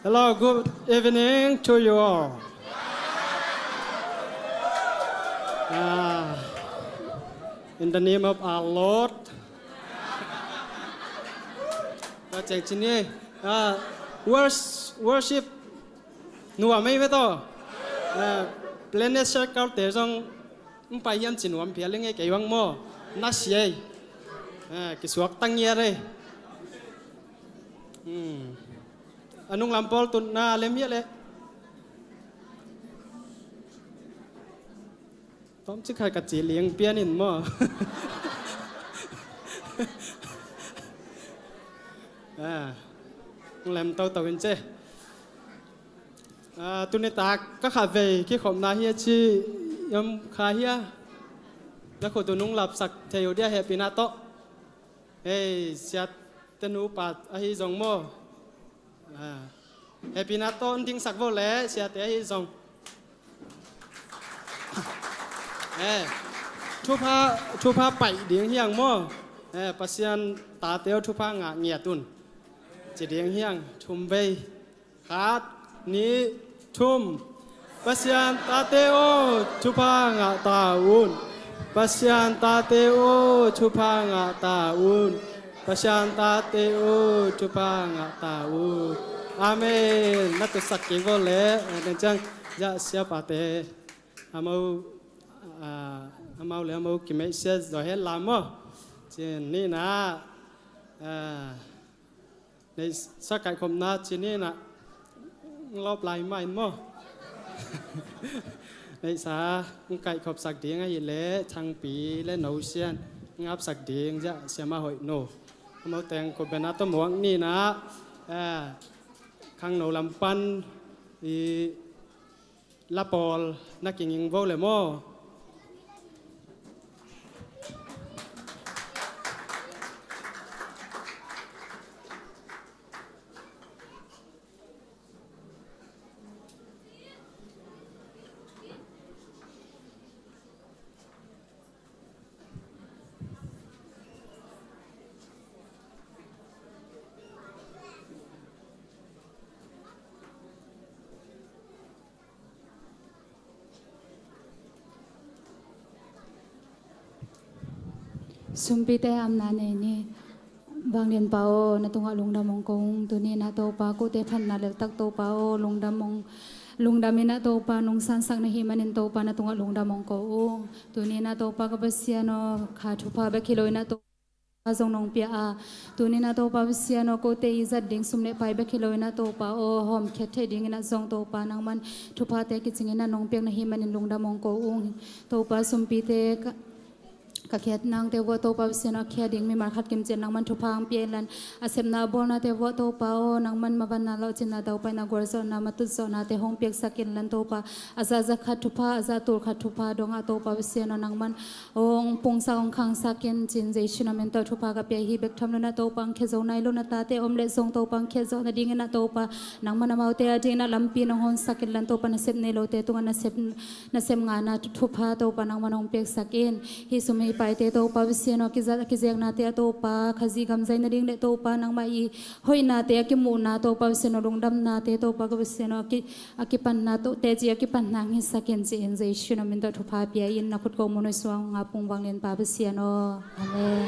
Hello, good evening to you all. Ah, in the name of our Lord. Ka ceng cini, ah, wors-, worship nuam ei ve tawh. Ah, Planet Circle te zong hong pai hiam ci nuam phial ing ei kei bang maw. Na sia ei. Ah, kisuak ta ngiat ei. Hmm. A nunglam pawl tun na lem hiah leh. Tawmcik khat ka ci liang pian in maw. Ah, hong lem toto in ce. Ah, tuni tak ka khatvei kikhopna hi a ci, yam kha hi a. Na khut uh nung lapsak thei uh dia hehpihna tawh. Hei, siate nupa ahi zong maw. Ah, hehpihna tawh hong dingsak vo le siate ahi zong. Eh, thupha, thupha paih ding hiang maw. Eh, Pasian tate aw thupha ngah ngiat un. Ci ding hiang thum vei. Khat, nih, thum. Pasian tate aw, thupha ngah ta un. Pasian tate aw, thupha ngah ta un. Pasian tate aw, thupha ngah ta un. Amen. Na tutsak kik vo le. Amen. Ciang, ya, siapate. Amau, ah, amau le amau kimeihsia zaw hen la maw. Cin nihna. Ah, neihsa kaihkhopna cin nihna. Lawp lai mah in maw. Neihsa, hong kaihkhopsak ding ahih leh, Thangpi le No Sian, hong apsak ding, ziah siamah hoih no. Amau teng khut bengna tawh muak nihna, eh, khangno lam pan, i, la pawl, na kinging vo le maw. Sumpite amna nei ni. Vanglianpa aw, na tungah lungdam hong ko ung. Tuni-in ah Topa, kote phatna leltak Topa aw, lungdam hong, lungdam in ah Topa, nong sansak na hih manin Topa, na tungah lungdam hong ko ung. Tuni-in ah Topa ka Pasian aw, kha thupha bek hi lo in ah Topa zong nong pia a. Tuni-in ah Topa Pasian aw, kote i zat ding sum le pai bek hi lo in ah Topa aw, hawmkhiat theih dingin ah zong Topa nangman thuphate kicing in ah nong piak na hih manin lungdam hong ko ung. Topa sumpite ka, ka khiat nangte vuah Topa Pasian aw, a khia ding mimal khat kimciat nangman thupha hong pia inlan, a sepna a bawlnate vuah Topa aw, nangman mavanna, lawhcinna, daupaina, gualzawhna, matutzawhnate hong piaksak inlan Topa, a zah zah khat thupha, a zah tul khat thupha dongah Topa Pasian aw, nangman hong pungsak, hong khangsak in ci-in Jesu na min tawh thupha ka pia hi. Bek tham lo in ah Topa, hong khia zo nai lo na tate om leh zong Topa, hong khiat zawh nadingin ah Topa, nangman amaute adingin ah lampi nong honsak inlan Topa, nasep nei lote tungah nasep, nasep ngahna thupha Topa nangman hong piaksak in. Hih sum hih paite Topa Pasian aw, kizat a kizeknate ah Topa, Khazih gam zai nading le Topa nangmah i hoihnate a kimuhna Topa Pasian aw, lungdamnate Topa ka Pasian aw, a ki, a kipanna, teci a kipanna hong hisak in ci-in Jesu na min tawh thupha pia in, na khut ko mun uh suang a pung vanglianpa Pasian aw. Amen.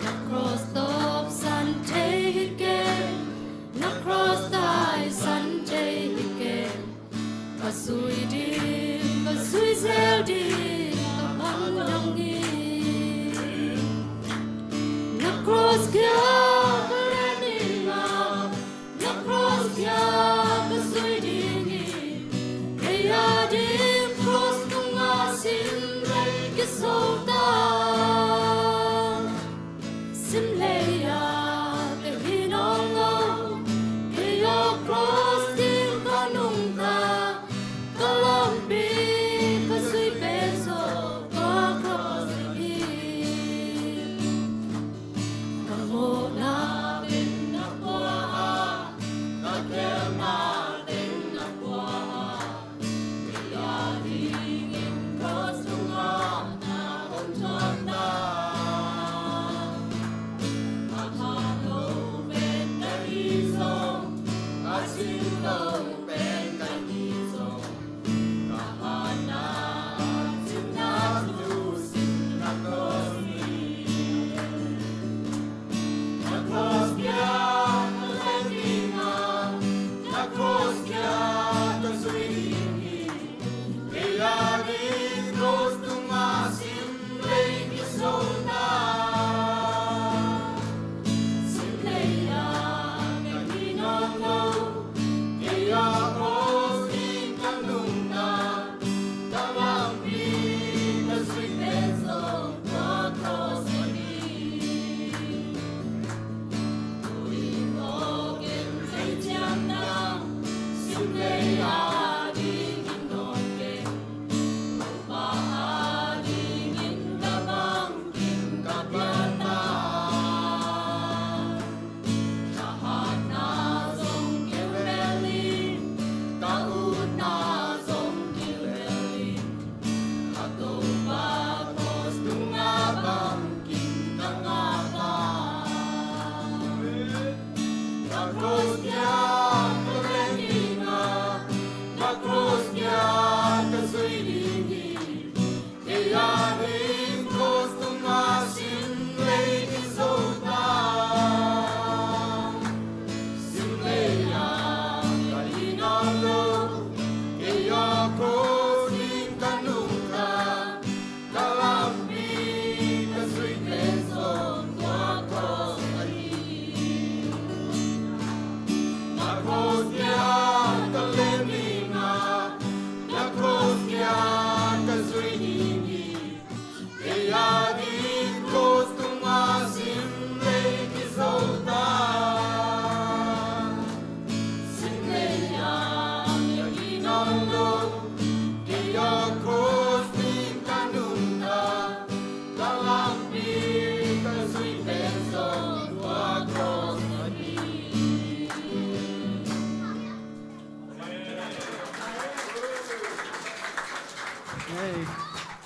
Na cross tawpsan thei hi kei, na cross taisan thei hi kei. Ka zui ding, ka zui zel ding, ka pang dong hi. Na cross kia ka len ding a, na cross kia ka zui ding hi. Kei a ding cross nunga sin vel kiso ta. Sim lei a te hi nawn lo, kei a cross ding ka nungta. Ka lampi ka zui pen zawh ka cross hi. Ka mawhna teng na pua a, ka khelna teng na pua a, kei a dingin cross tungah na hong thawn ta. A pha lo pen ka hi zong, a cing lo pen ka hi zong,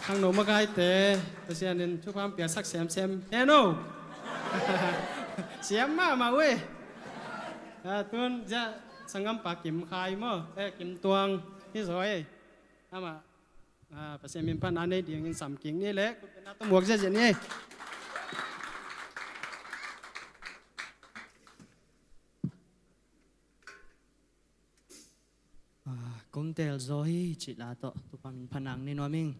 Khangno makaite, Pasian in thupha piaksak semsem hen aw. Siam mahmah uh e. A, tun zia sanggampa Kim Khai maw, eh, Kim Tuang hi zaw e. Amah, a, Pasian min phatna nei dingin sam kik ni leh, kutbetna tawh muak ziahziah ni. A, kong tel zaw hi cih la tawh, Topa min phatna nei nuam ing.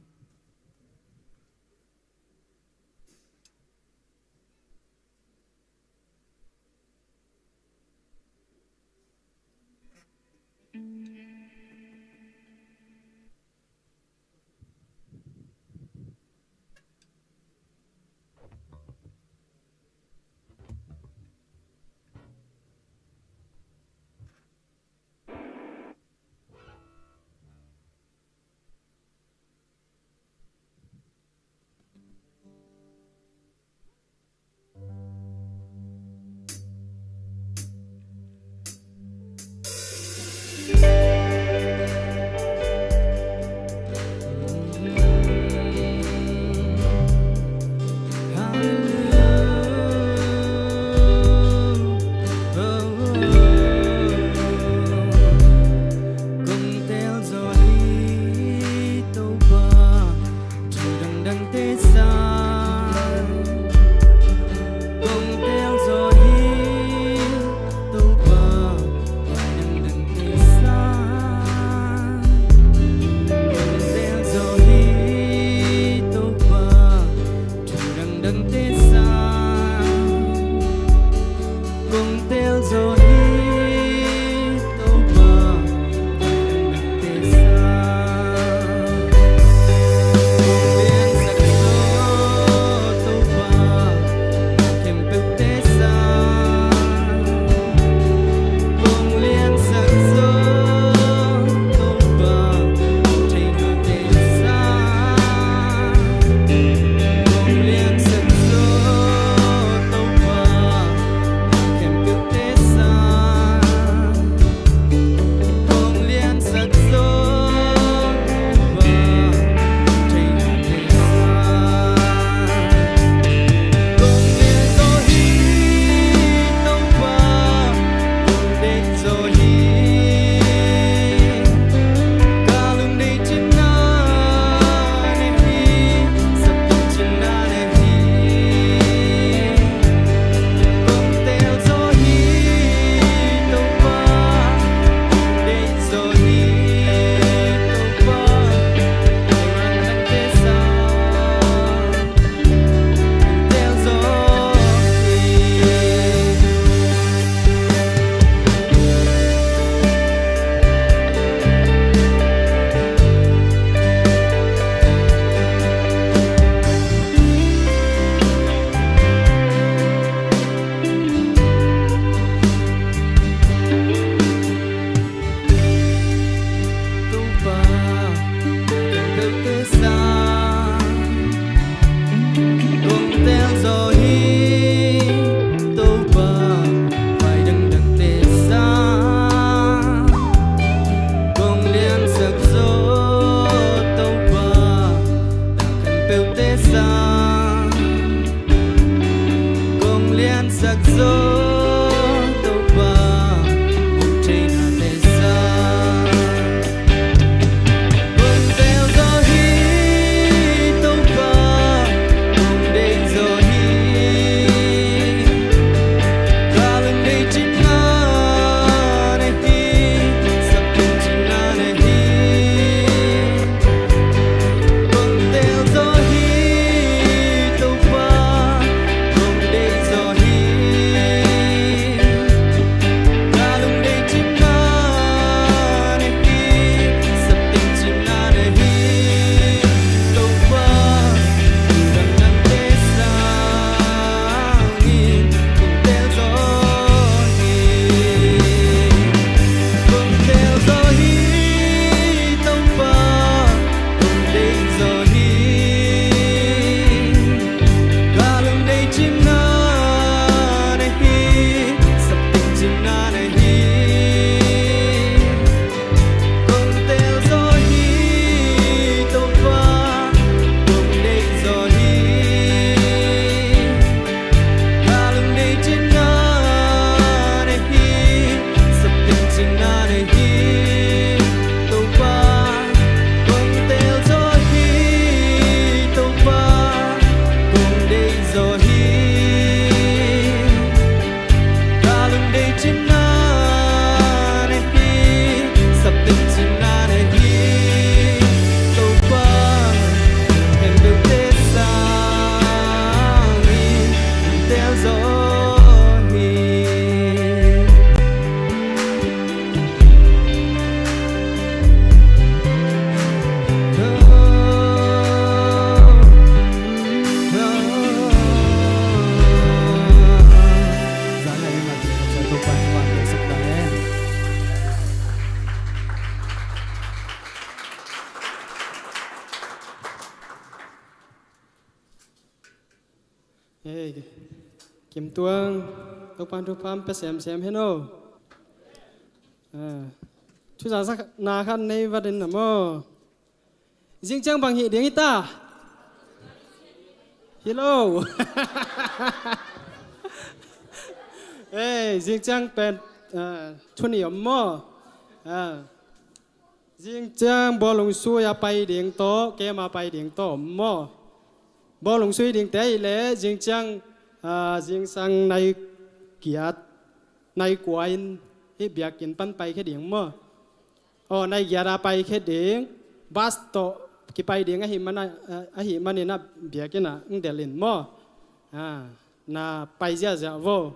Kim Tuang, Topa'n thupha pia semsem hen aw. Ah, thuzakna khat nei vat in na maw. Zingciang bang hih ding hi ta? Hi lo. Ei, zingciang pen, ah, thu nih om maw? Ah, zingciang bawlung sui a pai ding tawh, camp a pai ding tawh om maw? Bawlung sui dingte ahih leh zingciang, ah, zingsang nai giat, nai kua in hih biakinn pan paikhia ding maw? Aw, nai giat a paikhia ding, bus tawh kipai ding ahih man a, ah, ahih manin a biakinn ah hong delh in maw? Ah, na pai ziahziah vo.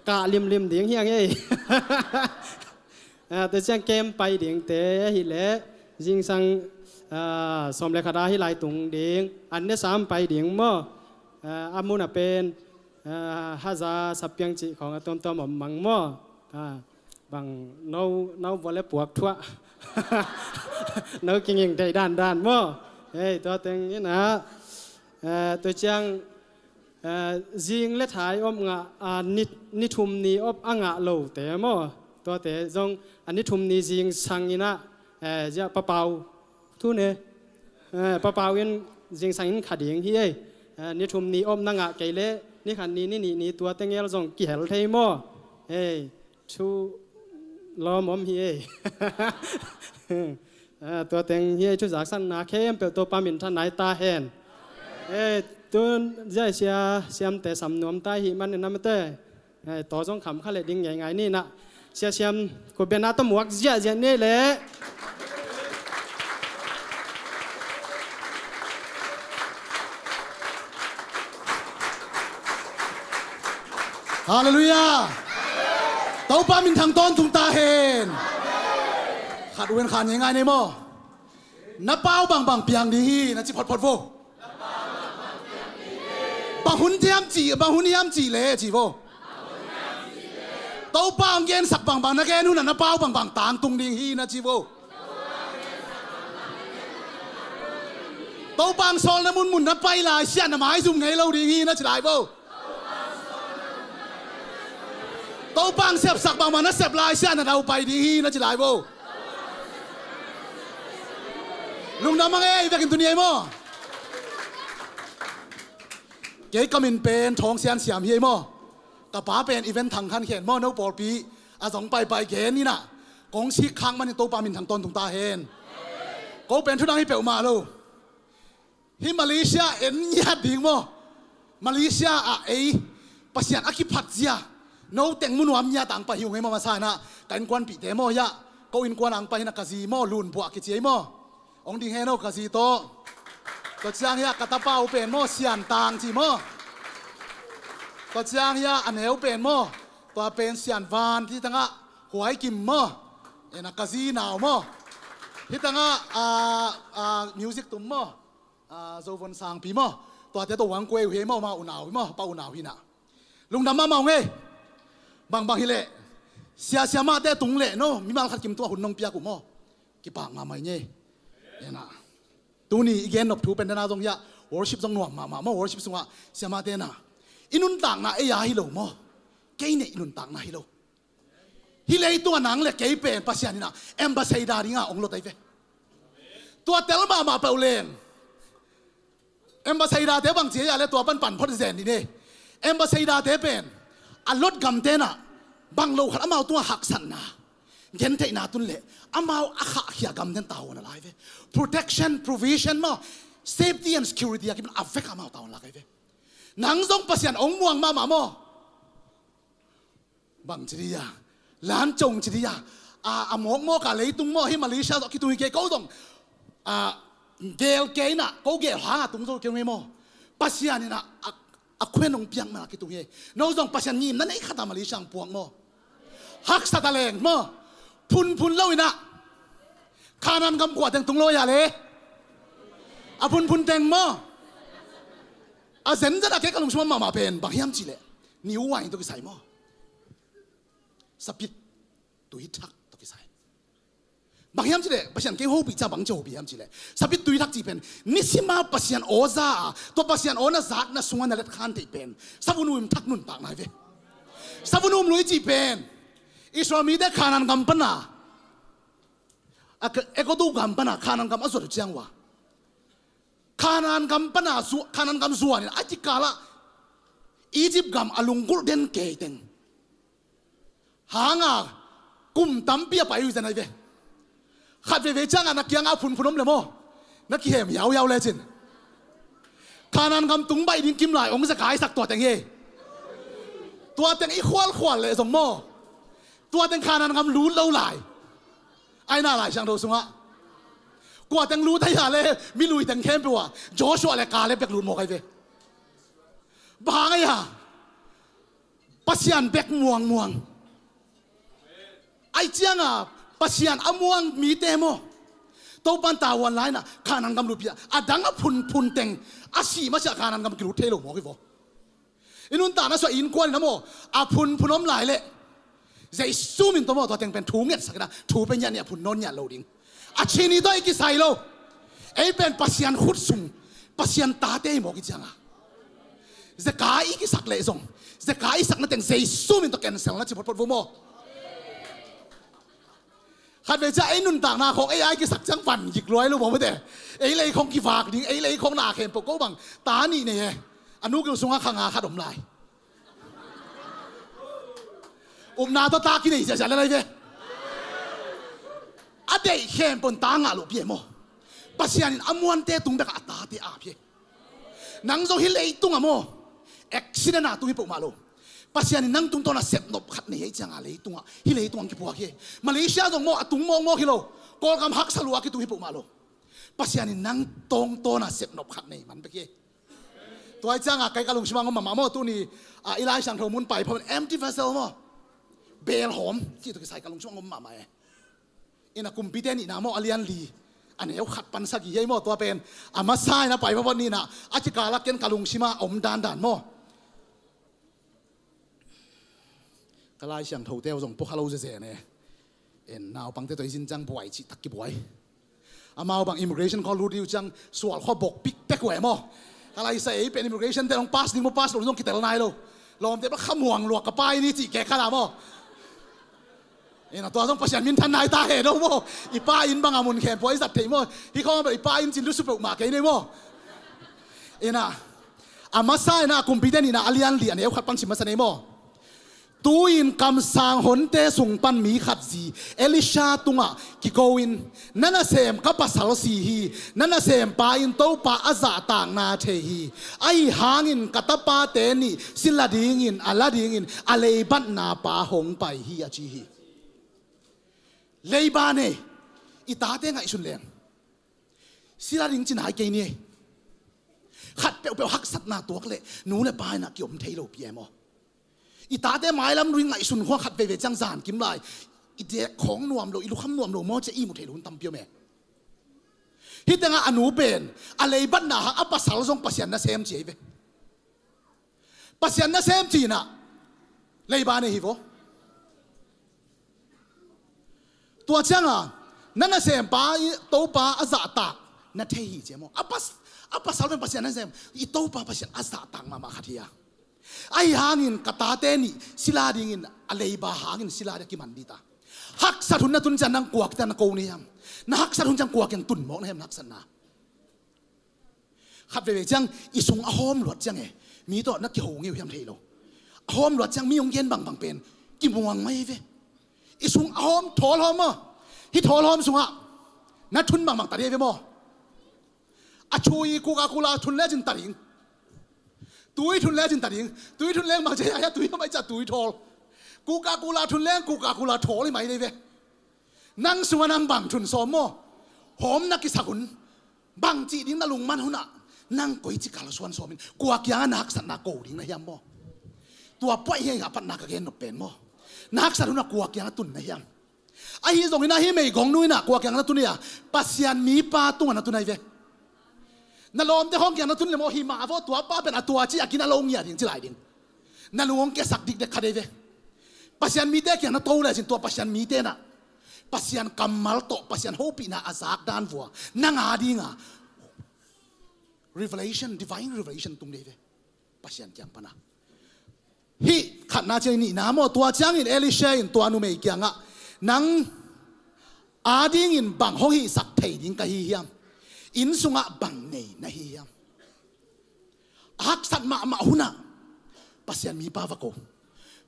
Kah limlim ding hi hang ei. Ah, tua ciang camp pai dingte ahih leh zingsang, ah, sawm le khat a hih lai tung ding, an ne sam pai ding maw? Ah, a mun a pen, ah, haza sapiang cih khawng a tuamtuam om mang maw? Ah, bang no, no vua le puak thuah. No kinging deih dandan maw? Hei, tua teng in ah, eh, tua ciang, eh, zing le thai op ngah, ah, ni, ni thum ni op a ngah lote maw? Tuate zong a ni thum ni zingsang in ah, eh, zia papau thu ne. Eh, papau in zingsang in kha ding hi ei. Eh, ni thum ni op na ngah kei leh ni khat ni, ni nih ni tua teng el zong kihel thei maw? Ei, thu lawm om hi ei. Eh, tua teng hi ei, thu zaksanna khempeuh Topa minthanna hi ta hen. Eh, tun zia sia siamte sam nuam ta hih manin a mate. Ei, tua zong kham kha leh ding ngeingai ni na. Sia siam, kua biana tawh muak ziahziah ni leh. Halleluiah. Topa minthang tawntung ta hen. Khat uh en khan ngeingai ni maw? Na pau bangbang piang ding hi na ci photphot vo. Bang hun hiam cih, bang hun hiam cih leh ci vo. Topa hong gensak bangbang na gen hun ah na pau bangbang tangtung ding hi na ci vo. Topa hong sawlna munmun na pai lai siah na maizum ngei lo ding hi na ci lai vo. Topa hong sepsak bangbang na sep lai siah na daupai ding hi na ci lai vo. Lungdam hang ei, vekin tuni ei maw? Kei ka min pen Thawng Sian Siam hi ei maw? Ka pa pen Event Thang Khan Khen maw, no pawlpi a zong paipai gen in ah kong sik khak manin Topa minthang tawntung ta hen. Ko pen thudang hi peuhmah lo. Hih Malaysia en ngiat ding maw? Malaysia ah ei Pasian a kiphat zia no teng mu nuam ngiat ang pai hi ung ei maw? Masa in ah ka innkuanpihte maw, hiah ko innkuan ang pai hi in ah ka zi maw, Lun Buah kici ei maw? Hong ding hen aw ka zi tawh. Tua ciang hiah ka tapa uh pen maw, Sian Tang ci maw? Tua ciang hiah a neu pen maw, tua pen Sian Van, hih tangah Huai Kim maw? En a ka zi nau maw? Hih tangah, ah, ah, music tum maw? Ah, Zo Von Sangpi maw? Tuate tawh hong kuai uh hi ei maw, amau unau hi maw, pa unau hi in ah. Lungdam mahmah ung ei. Bangbang hi leh, sia siamahte tung leh no mimal khat kim tungah hun nong piak uh maw? Kipak mahmah ing ei. En ah. Tuni i gen nop thu pen dana zong hiah worship zong nuam mahmah maw, worship sungah siamahte na. I nuntakna ei a hi lo maw? Kei neih i nuntakna hi lo. Hih leitungah nang le kei pen Pasian in ah ambassador dingah hong lot ahi ve. Tua tel mahmah peuh leng. Ambassador te bang ci hiah leh tua pan pan phot zen dih ni. Ambassador te pen a lot gamte in ah bang lo khat amau tungah haksatna, gentheihna tun leh amau a khahkhia gamten tavuan a lai ve. Protection, provision maw, safety and security a kipan a vek amau tavuan lak ahi ve. Nang zong Pasian hong muang mahmah maw? Bang ci dih a, lan cong ci dih a, a, a mawkmawk a leitung maw, hih Malaysia zong a kitung hi kei, ko zong a gel kei in ah, ko gel hang a tung zo kei ung ei maw? Pasian in ah a, a khuan hong piak man a kitung hi. No zong Pasian ngimna nei khat a Malaysia hong puak maw? Haksat a leng maw? Phunphun lo in ah Kanaan gam khua teng tung lo a leh, a phunphun teng maw? A zenzen a kei ka lungsim mahmah pen bang hiam cih leh, New Wine tawh kisai maw? Sapit tui thak tawh kisai. Bang hiam cileh, Pasian kei hopih ciang bang ci hopih hiam cileh, sapittui thak cih pen nisima Pasian aw za a, tua Pasian aw na zatna sungah na letkhan theih pen savun uim thak nuntakna hi ve. Savun um lui cih pen Israel mite Khanaan gam pana, a, Eksodu gam pana Khanaan gam a zuat uh ciang uh a, Khanaan gam pana zu-, Khanaan gam zuanin a kikalah Egypt gam a lunggulh den keiteng hanga kum tampi a pai uh hi zen ahi ve. Khat veivei ciangah na kiangah a phunphun om le maw, na kihem yauyau lecin Khanaan gam tung baih ding kimlai ong zekai sak tua teng hi. Tua teng i khualkhual leh zong maw, tua teng Khanaan gam lut lo lai. Aina Lai Siangtho sungah kua teng lut ahi a le, mi lui teng khempeuh ah Joshua le Kaleb bek lut mawk ahi ve. Bang hang ahi a, Pasian bek muangmuang. Ahi cianga Pasian a muang mite maw, Topan tavuan lainah Khanaan gam lutpih a, a dang a phunphun teng a sih masiah Khanaan gam kilut thei lo mawk hi vaw. I nuntakna sungah innkuan in a maw, a phunphun om lai leh Jesu min tawh maw, tua teng pen thu ngetsak in a, thu pen ngiat ni a phun nawn ngiat lo ding. A chini tawh i kisai lo. Ei pen Pasian khut sung, Pasian tate i mawk i cianga, zekai i kisak leh zong, zekai i sakna teng Jesu min tawh cancel na ci photphot vo maw. Khat vei ciah ei nuntakna khawng ei ai kisak ciang van gik luai lo maw mate. Ei lei khawng kivak ding, ei lei khawng na khempeuh ko bang ta nih nei e. A nu gil sungah kha nga khat om lai. Upna tawh ta kinei ziahziah le lai ve. A deih khempeuh in ta ngah loh pi e maw. Pasian in a muante tung bekah a tate ap hi. Nang zong hih leitungah maw, accident a tung hi peuhmah lo. Pasian in nang tungtawn a sepnop khat nei ahi cianga leitungah, hih leitungah ang kipuak hi. Malaysia zong maw, a tung mawkmawk hi lo. Kawlgam haksa lua a kitung hi peuhmah lo. Pasian in nang tungtawn a sepnop khat nei man bek hi. Tua ahi cianga kei ka lungsim ah ngom mahmah maw, tuni a i Lai Siangtho mun pai phot empty vessel maw, belhawm cih tawh kisai ka lungsim ah ngom mahmah e. Ina Kumpite nihna maw, a lian li, a neu khat pan sagih hi ei maw, tua pen a masa ina pai phot nihna a kikal a ken ka lungsim ah a om dandan maw. Ka Lai Siangthote uh zong pua kha lo zeze ne. En naupangte tawh i zin ciang buai cih tak kibuai. Amau bang immigration khawng lut dih uh ciang sual khawng bok pikpek uh e maw. Ka lai sa ei pen immigration te hong pass ding maw, pass lo ding zong kitel nai lo. Lawmte bang kha muang luak ka pa inn hi cih kek kha na maw. Ina tua zong Pasian minthan nai ta he no maw. I pa inn bang a mun khempeuh i zat thei maw. Hih khawng bang i pa inn cin lusu peuhmah kei nei maw. Ina a masa ina a Kumpite nihna a lian li a neu khat pan sim masa nei maw. Tu-in kamsang honte sung pan mi khat zi Elisha tungah kiko-in, na nasem ka pasal si hi, na nasempa in Topa a zahtakna thei hi. Ahi hangin ka tapate nih sila dingin a la dingin a leibatna pa hong pai hi, a ci hi. Leiba nei, i tate ngaihsun leng sila ding ci nai kei ni. Khat peuhpeuh haksatna tuak leh nu le pa ina kiom thei lo pi e maw. I tate mailam lui ngaihsun khua khat veivei ciang zan kim lai i dek khawng nuam lo, i lukham nuam lo maw ci-a i mu thei lo hun tampi om e. Hih tengah a nu pen a leibatna hang a pasal zong Pasian nasem ci ei ve. Pasian nasem ci-in ah leiba nei hi vaw. Tua cianga na nasempa i Topa a zahtak na thei hi ci e maw. A pas-, a pasal pen Pasian nasem, i Topa Pasian a zahtak mahmah khat hi a. Ahi hangin ka tate nih sila dingin a leiba hangin sila ding a kiman dita. Haksat hun na tun ciang nang kua kiang na ko na hiam? Na haksat hun ciang kua kiang tun mawk na hiam na haksatna? Khat veivei ciang i sung a hawm luat ciang e, mi tawh na kiho ngei uh hiam thei lo. A hawm luat ciang mi hong gen bangbang pen kimuang mai ve. I sung a hawm thawl hawm maw. Hih thawl hawm sungah na thun bangbang ta ding ve maw. A chui Coca-Cola thun lecin ta ding. Tui thun lecin ta ding. Tui thun leng bang cia, tui hawm ai cia tui thawl. Coca-Cola thun leng Coca-Cola thawl hi mai dei ve. Nang sungah nang bang thun sawm maw? Hawm na kisak hun, bang cih ding na lungman hunah nang koici kal suan sawmin kua kiangah na haksatna ko ding na hiam maw? Tua puai hiai a patna ka gen nop pen maw? Na haksat hunah kua kiangah tun na hiam? Ahi zongin ahi meigong nu inah kua kiangah na tun hia? Pasian mipa tungah na tun ahi ve. Na lawmte khawng kiangah na tun le maw? Hi mah vaw, tua pa pen a tua ci a kin a lo ngia ding ci lai ding. Na lung hong kiasak dikdek kha dei ve. Pasian mite kiang na to le cin tua Pasian mite na Pasian kammal tawh Pasian hopihna a zak dan vua nang a dinga revelation, divine revelation tung dei ve. Pasian kiang pana hih khatna ciang nihna maw, tua ciangin Elisha in tua numei kiangah, nang adingin bang hong hihsak thei ding ka hi hiam? Inn sungah bang nei na hi hiam? A haksat mahmah hunah Pasian mipa va ko.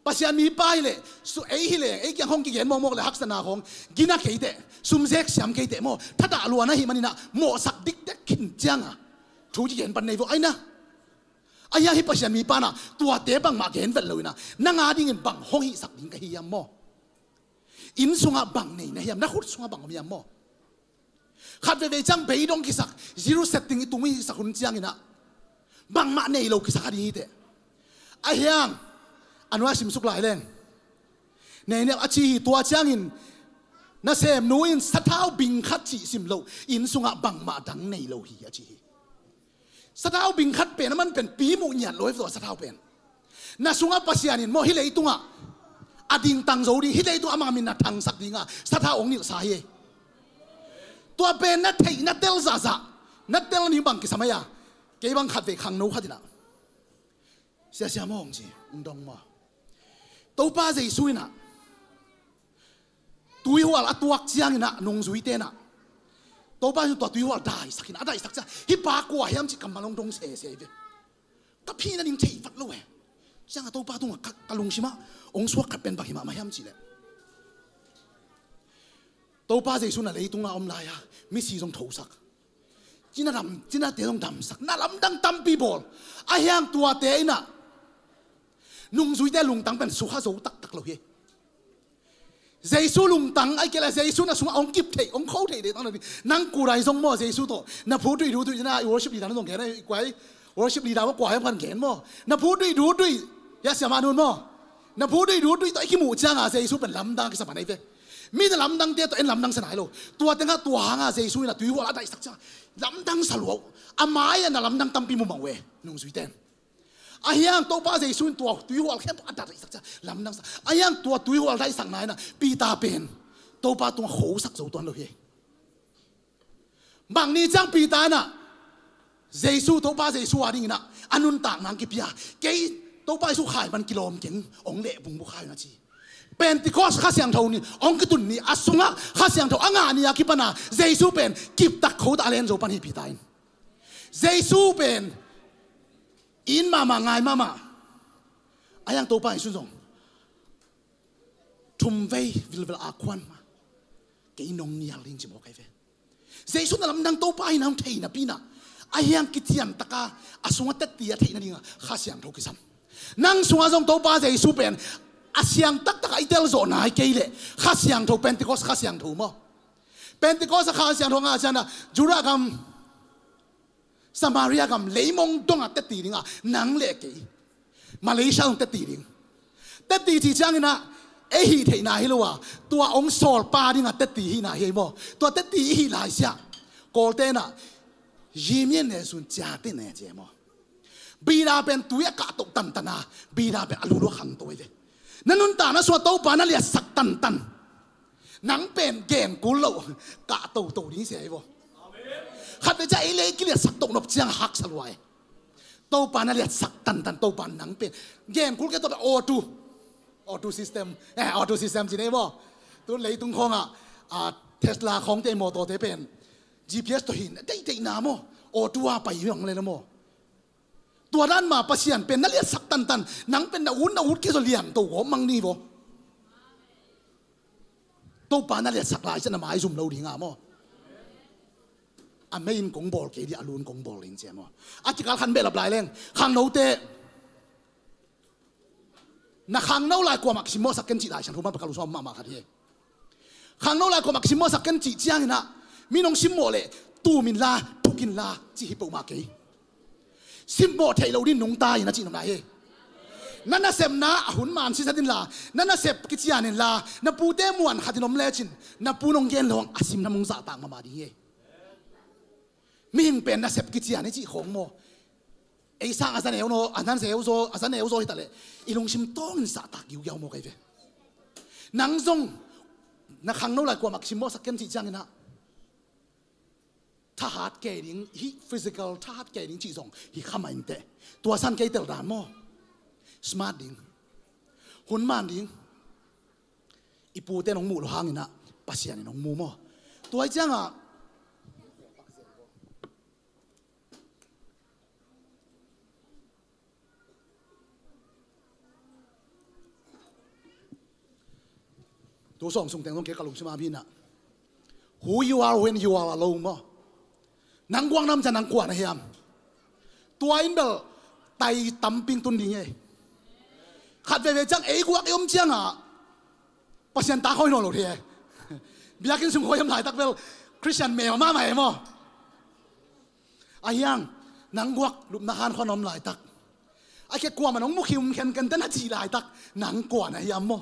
Pasian mipa hileh su ei hileh ei kiang hong kigen mawkmawk le haksatna hong gina kei teh, sumzek siam kei teh maw, thatah luan ahi maninah mawhsak diktek khin cianga thu kigen pan nei vo aina. Ahiang hi Pasian mipa na tuate bangmah gen vet loinah nang adingin bang hong hihsak ding ka hi hiam maw? Inn sungah bang nei na hiam, na khut sungah bang om hiam maw? Khat veivei ciang beidong kisak, zero setting i tung i sak hun cianginah bangmah nei lo kisak a ding hi teh. Ahiang a nuai simsuk lai leng nei niam a ci hi. Tua ciangin nasemnu in sathau bing khat cih sim loh, inn sungah bangmah dang nei lo hi a ci hi. Sathau bing khat pen a man pen pi muh ngiat lo hi tua sathau pen. Na sungah Pasian in maw hih leitungah a dingtang zo ding, hih leitungah amah min na thangsak dinga sathau hong nilhsa hi. Tua pen na theih na tel zahzah, na tel na ning bang kisam ahi a. Kei bang khat vei khangno khat inah, siasia maw hong ci, hong dong maw? Topa Jesu inah tuihual a tuak cianginah nungzui tenah Topa Jesu tua tuihual daisak inah, a daisak ciang hih pa kua hiam cih kammal hong dong sese ve. Ka phih na ning thei vat lo e. Ciangah Topa tungah ka, ka lungsimah hong suak khat pen bang hi mahmah hiam cihleh, Topa Jesu na leitungah om lai-a misi zong thosak, cina dam, cinate zong damsak, na lamdang tampi bawl. Ahiang tuate inah nungzuite lungtang pen sukha zo taktak lo hi. Jesu lungtang ai kei la Jesu na sungah hong kip theih, hong kho theih deh tang lo ding. Nang kurai zong maw Jesu tawh na phu tui du tui na i worship leader na zong gen ai kuai, worship leader maw kua hiam kan gen maw? Na phu tui du tui ya siamah nun maw? Na phu tui du tui tawh i kimuh cianga Jesu pen lamdang kisa pan ai ve. Mi na lamdangte tawh en lamdang sa nai lo. Tua tengah tua hanga Jesu in a tuihual a daihsak cianga lamdang sa luau. A mai-ah na lamdang tampi mumang uh e nungzuite in. Ahiang Topa Jesu in tua tuihual khempeuh a daihsak cianga lamdang sa. Ahiang tua tuihual daihsakna inah Peter pen Topa tungah khosak zo tuan lo hi. Bang ni ciang Peter inah Jesu, Topa Jesu a dinginah a nuntak nang kipia, kei Topa Jesu khai man kilawm keng, hong leh bungbu khai na ci. Pentecost Kha Siangtho ni hong kitun ni a sungah Kha Siangtho a ngah ni a kipana Jesu pen kiptak khota a len zo pan hi Peter in. Jesu pen in mahmah ngai mahmah. Ahiang Topa Jesu zong thum vei vilvel a khuan ma kei nong nial ding ci mawk ai ve. Jesu na lamdang Topa hi nang thei napi inah ahiang kiciantaka a sungah tetti a theih nadinga Kha Siangtho kisam. Nang sungah zong Topa Jesu pen a siang taktaka i telzawh nai kei leh Kha Siangtho, Pentecost Kha Siangtho maw? Pentecost a Kha Siangtho ngah cianah Judah gam, Samaria gam leimong donga tetti dinga nang le kei Malaysia hong tetti ding. Tetti ci cianginah ei hih theihna hi lo a tua hong sawlpa dinga tetti hihna hi ei maw? Tua tetti i hih laisiah Kawlte inah yimyene sun ciate ne ci ei maw? Bida pen tui a kahtoh tantana bida pen a lulu a khangto ei ve. Na nuntakna sungah Topa na liatsak tantan nang pen genkul loh kahtoto ding sia hi vaw. Khat vei ciah ei le ei kiliatsak toh nop ciang haksa luai. Topa na liatsak tantan Topa nang pen genkul kei Topa auto, auto system, eh, auto system ci nei vaw. Tun leitung khawngah, ah, Tesla khawngte mawtawte pen G P S tawh hin deihdeihna maw, auto a pai hi ang le na maw? Tua dan ma Pasian pen na liatsak tantan nang pen na ut na ut kei zaw lianto gawp mang ni vaw. Topa na liatsak lai ciah na maizum lo dinga maw? A mei in kong bawl kei dih a lu in kong bawl ding cia maw? A kikal khan behlap lai leng khangnote na khangno lai kuamah kisimmawhsak ken cih Lai Siangtho man pakal uh sawm mahmah khat hi. Khangno lai kuamah kisimmawhsak ken cih cianginah mi nong simmawh leh tum inla thuk inla cih hi peuhmah kei. Simmawh theih loh ding nungta in a cih nopna hi. Na nasepna a hun man sisat inla na nasep kician inla na pute muan khat in om lecin na pu nong gen lawng a simna mong zahtak mahmah ding hi. Mihing pen nasep kician i cih khawng maw? Ei sang a za neu naw, a nan zeu zaw, a za neu zaw hitaleh i lungsim tawngin zahtak giugiau maw kei ve. Nang zong Na khangno lai kuamah kisim mawhsak ken cih ciangin ah, thahat kei ding, hih physical thahat kei ding cih zong hi kha mah inteh. Tua san kei tel dan maw? Smart ding. Hun man ding. I pute in hong muh lo hangin ah Pasian in hong mu maw? Tua hi ciangah tu sawm sung teng zong kei ka lungsim ah mi in ah, who you are when you are alone maw? Nang guak nam ciang nang kua na hiam? Tua in bel tai tampi tun ding e. Khat veivei ciang ei guak i om ciangah Pasian ta khoi nawn lo thei e. Biakinn sung khoi om laitak bel Christian mel mahmah e maw? A hiang, nang guak lupna han khua na om laitak, a khe kuamah nong mukhia um khenkhen te na cih laitak, nang kua na hiam maw?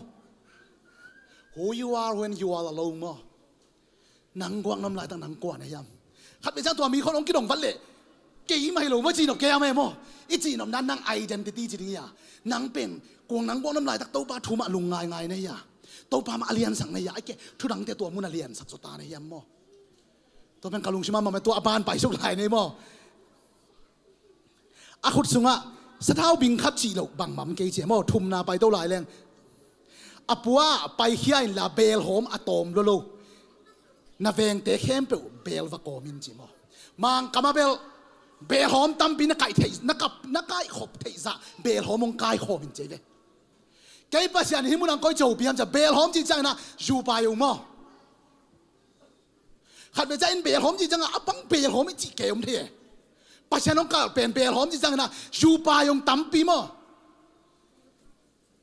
Who you are when you are alone maw? Nang guak na om laitak nang kua na hiam? Khat vei ciang tua mi khawng hong kidong vat leh, keimah hi lo maw cih nop kei a mah e maw? I cih nopna nang identity ci ding hi a, nang pen kuang nang guak na om laitak Topa thu mah lung ngaingai na hi a, Topa mah a liansak na hi a, a khe thudangte tua mun a liansak zaw ta na hiam maw? Tua pen ka lungsim ah mahmah, tua a ban paisuk lai nei maw? A khut sungah sathau bing khat cih loh bangmah om kei ci e maw? Thumna paito lai leng, a pua ah paikhia inla beelhawm a tawm lua lo, na vengte khempeuh beel va kawm in ci maw? Mangkam ah bel beelhawm tampi na kaih theih, na kap, na kaikhop theih zah beelhawm hong kaikhawm in ci e ve. Kei Pasian in hih munah hong koici pi hiam ci a, beelhawm cih ciangin ah zupai uh maw? Khat vei ciang in beelhawm cih ciangah a bang beelhawm i cih kei om thei e. Pasian hong kalh pen beelhawm cih ciangin ah zupai hong tampi maw?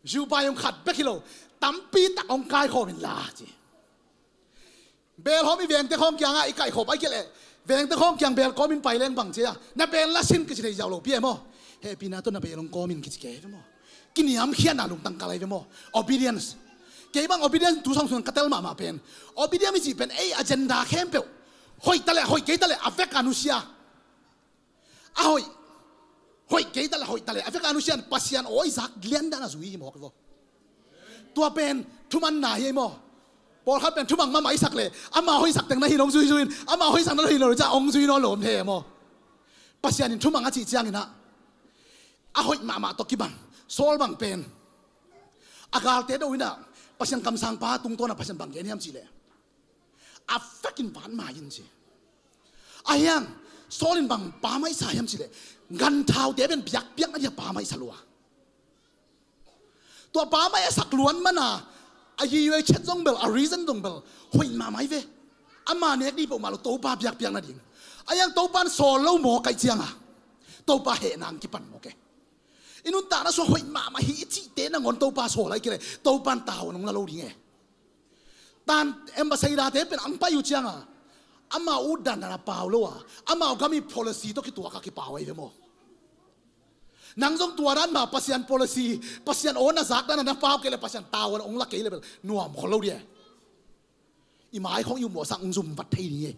Zupai hong khat bek hi lo, tampi tak hong kaikhawm inla ci. Beelhawm i vengte khawng kiangah i kaihkhop a hih kei leh, vengte khawng kiang beel kawm in pai leng bang ci a, na beel la sin kici thei ziau lo pi e maw? Hehpihna tawh na beel hong kawm in kici kei ve maw? Kiniamkhiatna lungtang kal ahi ve maw? Obedience. Kei bang obedience tu sawm sung ka tel mahmah pen, obedience i cih pen ei agenda khempeuh, hoih ta leh hoih kei ta leh a vek a nusia. A hoih, hoih kei ta leh hoih ta leh a vek a nusia in Pasian aw i zak lian dan a zui hi mawk hi vaw. Tua pen thumanna hi ei maw? Pawlkhat pen thumang mahmah i sak leh ama hoihsak teng na hi in hong zuizui in, ama hoihsak na hi lo ciah hong zui nawn lo om thei e maw? Pasian in thumang a cih ciangin ah a hoih mahmah tawh kibang. Saul bang pen a galte do in ah Pasian kamsangpa tungtawn ah Pasian bang gen hiam cih leh, a vekin van mai in ci. A hiang, Saul in bang pammaih sa hiam cih leh, ganthaute pen biakpiakna dia pammaih sa lua. Tua pammaih a sak luan mana a yiwei chet zong bel, a reason zong bel hoih mahmah hi ve. Ama nek dih peuhmah lo, Topa biakpiakna ding. A hiang Topa in sawl lo mawk ahih cianga Topa hehna hong kipan mawk e. I nuntakna sungah hoih mahmah hi i cihte nangawn Topa sawl ahih kei leh Topa in tavuan hong la lo ding e. Tan ambassador-te pen ang pai uh cianga amau utdan dan a pau lo a, amau gam i policy tawh kituak a kipau ahi ve maw? Nang zong tua dan mah Pasian policy, Pasian aw na zak dan a na pau kei leh Pasian tavuan hong la kei leh bel nuam khol lo dih e. I mai khawng i upmawhsak hong zum vat thei ding e.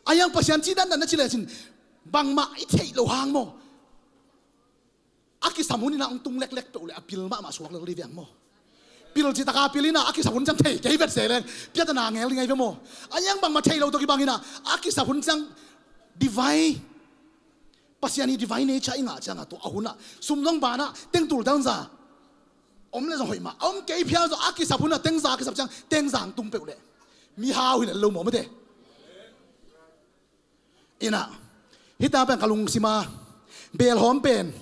A hiang Pasian cih dandan na ci lecin bangmah i theih loh hang maw? A kisam hun inah hong tung leklek peuh leh a pil mahmah suak lel dih veng maw? Pil citaka pil inah a kisam hun ciang thei kei vet se leng piatana ngel ding ahi ve maw? A hiang bangmah theih loh tawh kibang inah a kisam hun ciang divine, Pasian i divine nature i ngah cianga tua a hunah sum zong banah tengtul tengza om le zong hoih mah a om kei phial zong a kisap hunah tengza a kisap ciang tengza hong tung peuh leh mihau hi lel lo maw mate? Inah hita pen ka lungsima belhawm pen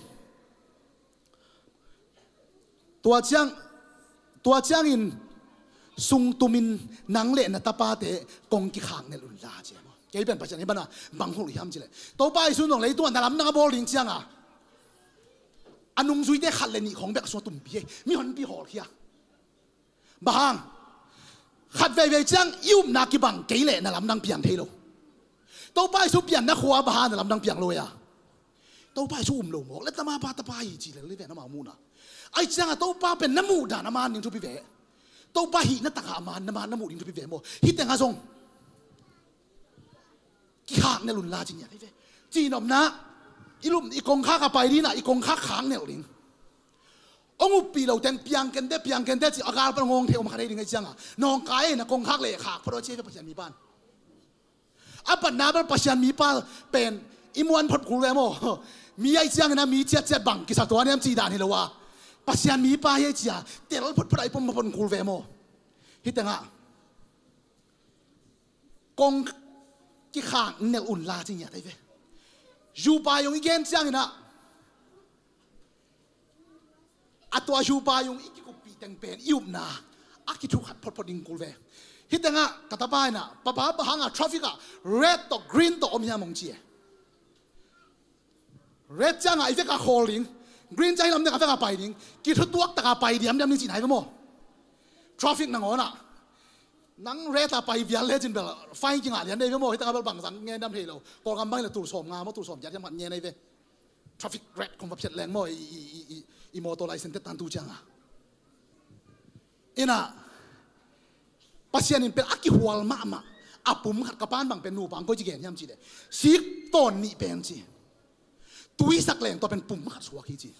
tua ciang, tua ciangin sungtumin nang le na tapate kong kikhaknel unla ci e maw? Kei pen Pasian hi bana bang hul hiam cileh Topa Jesu zong leitungah na lamdang a bawl ding cianga a nungzuite khat le nih khawng bek a sung a tumpi e, mihonpi hawlkhia. Bang hang? Khat veivei ciang i upna kibang kei leh na lamdang piang thei lo. Topa Jesu pianna khua bang hang na lamdang piang lo e a? Topa Jesu um lo mawk le tama pa tapa hi ci lel hi ve na mau muhna. Ai cianga Topa pen na muhdan a man ding thupi ve. Topa hihna takah a man na man na muh ding thupi ve maw? Hih tengah zong kikhaknel unla ci ngiat hi ve. Cihnopna i lum i kongkhak a pai dinah i kongkhak khaknel ding. Hong uppi lo teng piang kente, piang kente ci a gal pan hong thei om kha thei ding ahi cianga, nawngkai na kongkhak le khak phot aw ci ve Pasian mipa in. A patna bel Pasian mipa pen i muan phot kul ve maw? Mi ahi ciangin a mi ciatciat bang kisa tua niam ci dan hi lo a, Pasian mipa hi ahi cia tel photphot a i pom phot kul ve maw? Hi tengah kong kikhak nelh un la ci ngiat ahi ve. Zupa yong i gen cianginah a tua zupa yong i kikuppih teng pen i upna a kithukhat photphot ding kul ve. Hi tengah ka tapa inah, "Papa, bang hanga traffic ah red tawh green tawh om hiam?" hong ci e. Red ciangah i vekah khawl ding, green ciang hi lam dekah vekah pai ding, kithutuak takah pai diamdiam ding cihna hi ve maw? Traffic nangawnah nang red ah pai vial lecin bel fine kingah lian dei ve maw? Hi tengah bel bangzang ngen dam thei lo. Kawlgam bang hi le tul sawm nga maw, tul sawm giat hiam khat ngen ahi ve. Traffic red khong va phiat leng maw, i, i, i, i, i motor license tet tantu cianga. Inah Pasian in pen a kihual mahmah a pum khat ka pan bang pen nupa ang koi ci gen hiam ci le, sik tawn nih pen ci. Tuisak leng tua pen pum khat suak hi ci.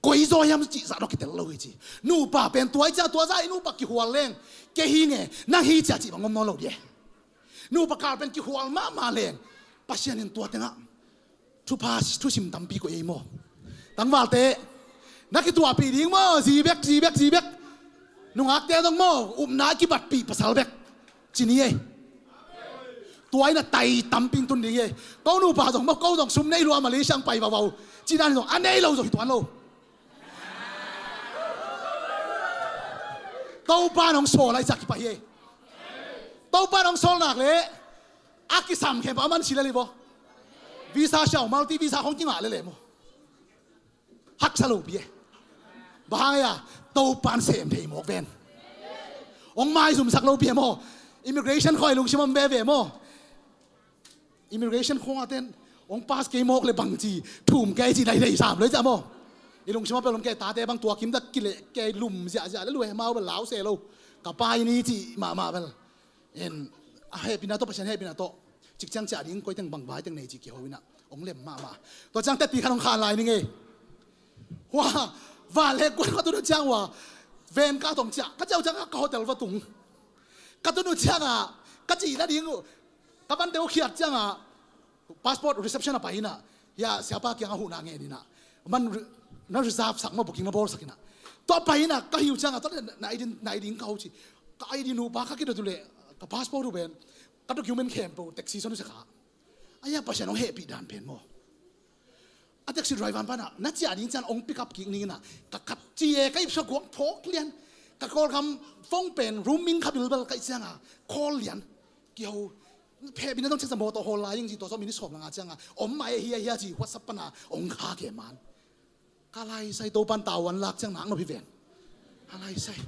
Koi zaw hiam cih zah dok kitel lo hi ci. Nupa pen tua i ciang tua zah i nupa kihual leng, kei hi nge, nang hi cia cih bang om nawn lo di e. Nupa kal pen kihual mahmah leng Pasian in tua tengah thupha, thusim tampi koih ei maw? Tangvalte, na kituahpih ding maw? Zi bek, zi bek, zi bek. Nungakte zong maw, upna a kibatpih pasal bek ci ni ei. Tua in a tai tampi tun ding ei. Ko nupa zong maw, ko zong sum nei lua, Malaysia ang pai vauvau ci dan zong a nei lo zong hi tuan lo. Topa in hong sawl a i ciah kipai hi ei. Topa in hong sawl nak leh a kisam khem pah a man si lel hi vaw. Visa siau, multi visa khong kingah lel e maw? Haksa lopi e. Bang hang ei a, Topa in sem thei mawk ven. Hong maizumsak lopi e maw? Immigration khawng i lungsim om veve maw? Immigration khawng a ten hong pass kei mawk le bangci thum kei ci nai thei sam lo i ciah maw? I lungsim a pel om kei, tate bang tua kim dak kileh kei lum ziahziah le luai mau bel lau se lo. Ka pai ni ci mahmah bel. En, a hehpihna tawh, Pasian hehpihna tawh, cik ciang ciah ding koi teng bang vai teng nei ci kiho inah hong lem mahmah. Tua ciang teti khan hong khan lai ning ei. Hua, van le kuan ka tun uh ciang hua, ven ka tong ciah, ka ciah uh ciang ka hotel va tung. Ka tun uh ciangah ka cih nading uh, ka vante uh khiat ciangah passport reception a pai inah, hia siapa kiangah huhna ngen inah, man re-, na reserve sak maw, booking na bawlsak inah. Tua pai inah ka hi uh ciangah tua na I D, na I D ka ho ci. Ka I D nupa ka kidot uh leh ka passport uh pen, ka document khempeuh taxi son uh sia kha. Aia Pasian hong hehpih dan pen maw? A taxi driver panah na ciah ding cian hong pick up kik ning inah, ka khat ci e, ka ipsa guak phawk lian. Ka Kawlgam phone pen roaming kha bilbel ka ih cianga call lian. Kiho, hehpihna dong ciangsa mawtaw hawl lai ing ci, tua sawm minit sawm langa cianga om mah e, hia hia ci WhatsApp pana hong kha khe man. Ka laisai, Topan tavuan lak ciang nak nop hi ven. Ka laisai.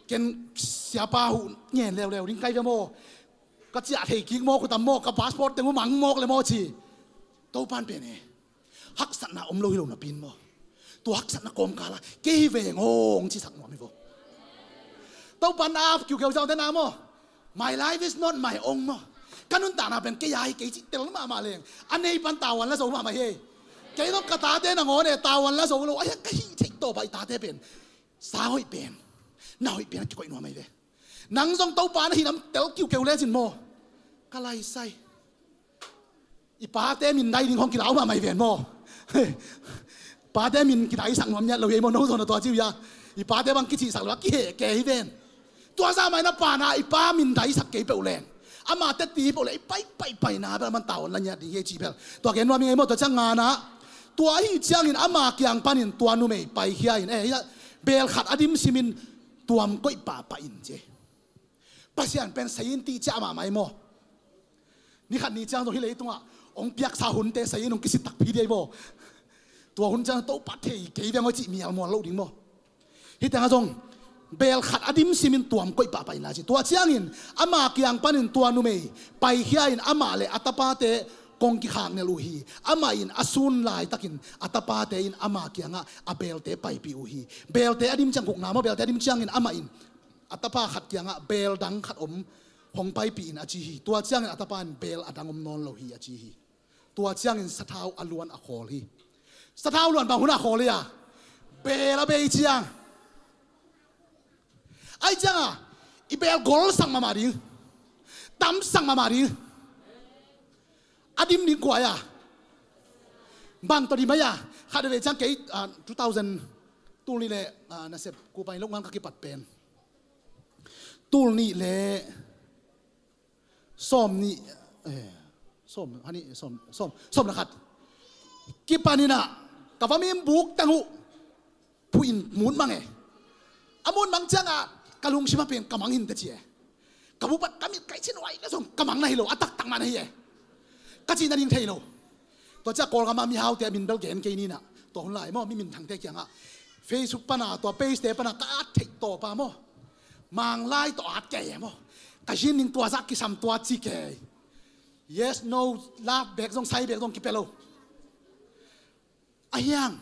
Ken siapa huh ngen leuleu ding kai ve maw? Ka ciah thei kik mawk uh tam maw? Ka passport teng uh mang mawk le maw ci. Topan pen e, haksatna om lo hi lo napi in maw? Tua haksatna kawmkala kei hi veng aw hong cisak nuam hi vaw. Topan a kiukiu zau tena maw? My life is not my own maw? Ka nuntakna pen kei a hi kei cih tel mahmah leng, a neipan tavuan la zo mahmah hi. Kei zong ka tate nangawn e tavuan la zo lo, aia ka hih theih tawpah i tate pen sa hoih pen, na hoih pen a kikoih nuam ahi ve. Nang zong Topa na hih lam tel kiukeu lecin maw? Ka laisai. I pate min dai ding hong kilau mahmah hi ven maw? Pate min kidaisak nuam ngiat lo hi ei maw? No zaw na tua ci uh hia? I pate bang kicihsak lo a kiheh ke hi ven. Tua zah mah in a pana i pa min daisak kei peuh leng, ama teti hi peuh leng, i pai pai paina bel aman tavuan la ngiat ding hi ei ci bel. Tua gen nuam ing ei maw? Tua ciang ngana, tua ahi ciangin ama kiang panin tua numei paikhia in, eh, bel khat a dim simin tuam koih pahpah in ci. Pasian pen sayin tih ciah mahmah ei maw? Ni khat ni ciang zong hih leitungah hong piaksa hunte sayin hong kisit takpi dih ei maw? Tua hun ciang Topa thei kei veng aw cih mial mual loh ding maw? Hih tengah zong bel khat a dim simin tuam koih pahpah in la ci. Tua ciangin ama kiang panin tua numei paikhia in amah le a tapate kong kikhak nelh uh hi. Amah in a sun laitakin a tapate in ama kiangah a belte paipih uh hi. Belte a dim ciang gukna maw, belte a dim ciangin amah in a tapa khat kiangah bel dang khat om, hong paipih in a ci hi. Tua ciangin a tapa in bel a dang om nawn lo hi a ci hi. Tua ciangin sathau a luan a khawl hi. Sathau luan bang hunah khawl hi a? Beel a bei ciang, ai cianga i beel gol sak mahmah ding, tam sak mahmah ding. A dim ding kua a, bang tawh dim a, khat veve ciang kei, ah, two thousand, tul nih le, ah, nasep kupa in lo ngan ka kipat pen, tul nih le sawm nih, eh, sawm, hani, sawm, sawm, sawm na khat kipaninah ka va mimbuk tang uh phuh in mut mang e. A mut mang cianga ka lungsim a pen ka mang hin ta ci e. Ka bupat ka mit kai cin uai na zong ka mang na hi lo, a taktak mah na hi e. Ka cihna ding thei lo. Tua ciah Kawlgam a mihaute a min bel gen kei ninah, tua hun lai maw, mi minthangte kiangah Facebook pana, tua pagete pana ka at theih tawpa maw, Manglai tawh at kei e maw. Ka hin ning tua zah kisam tua ci kei. Yes, no, love bek zong, sai bek zong kipia lo. A hiang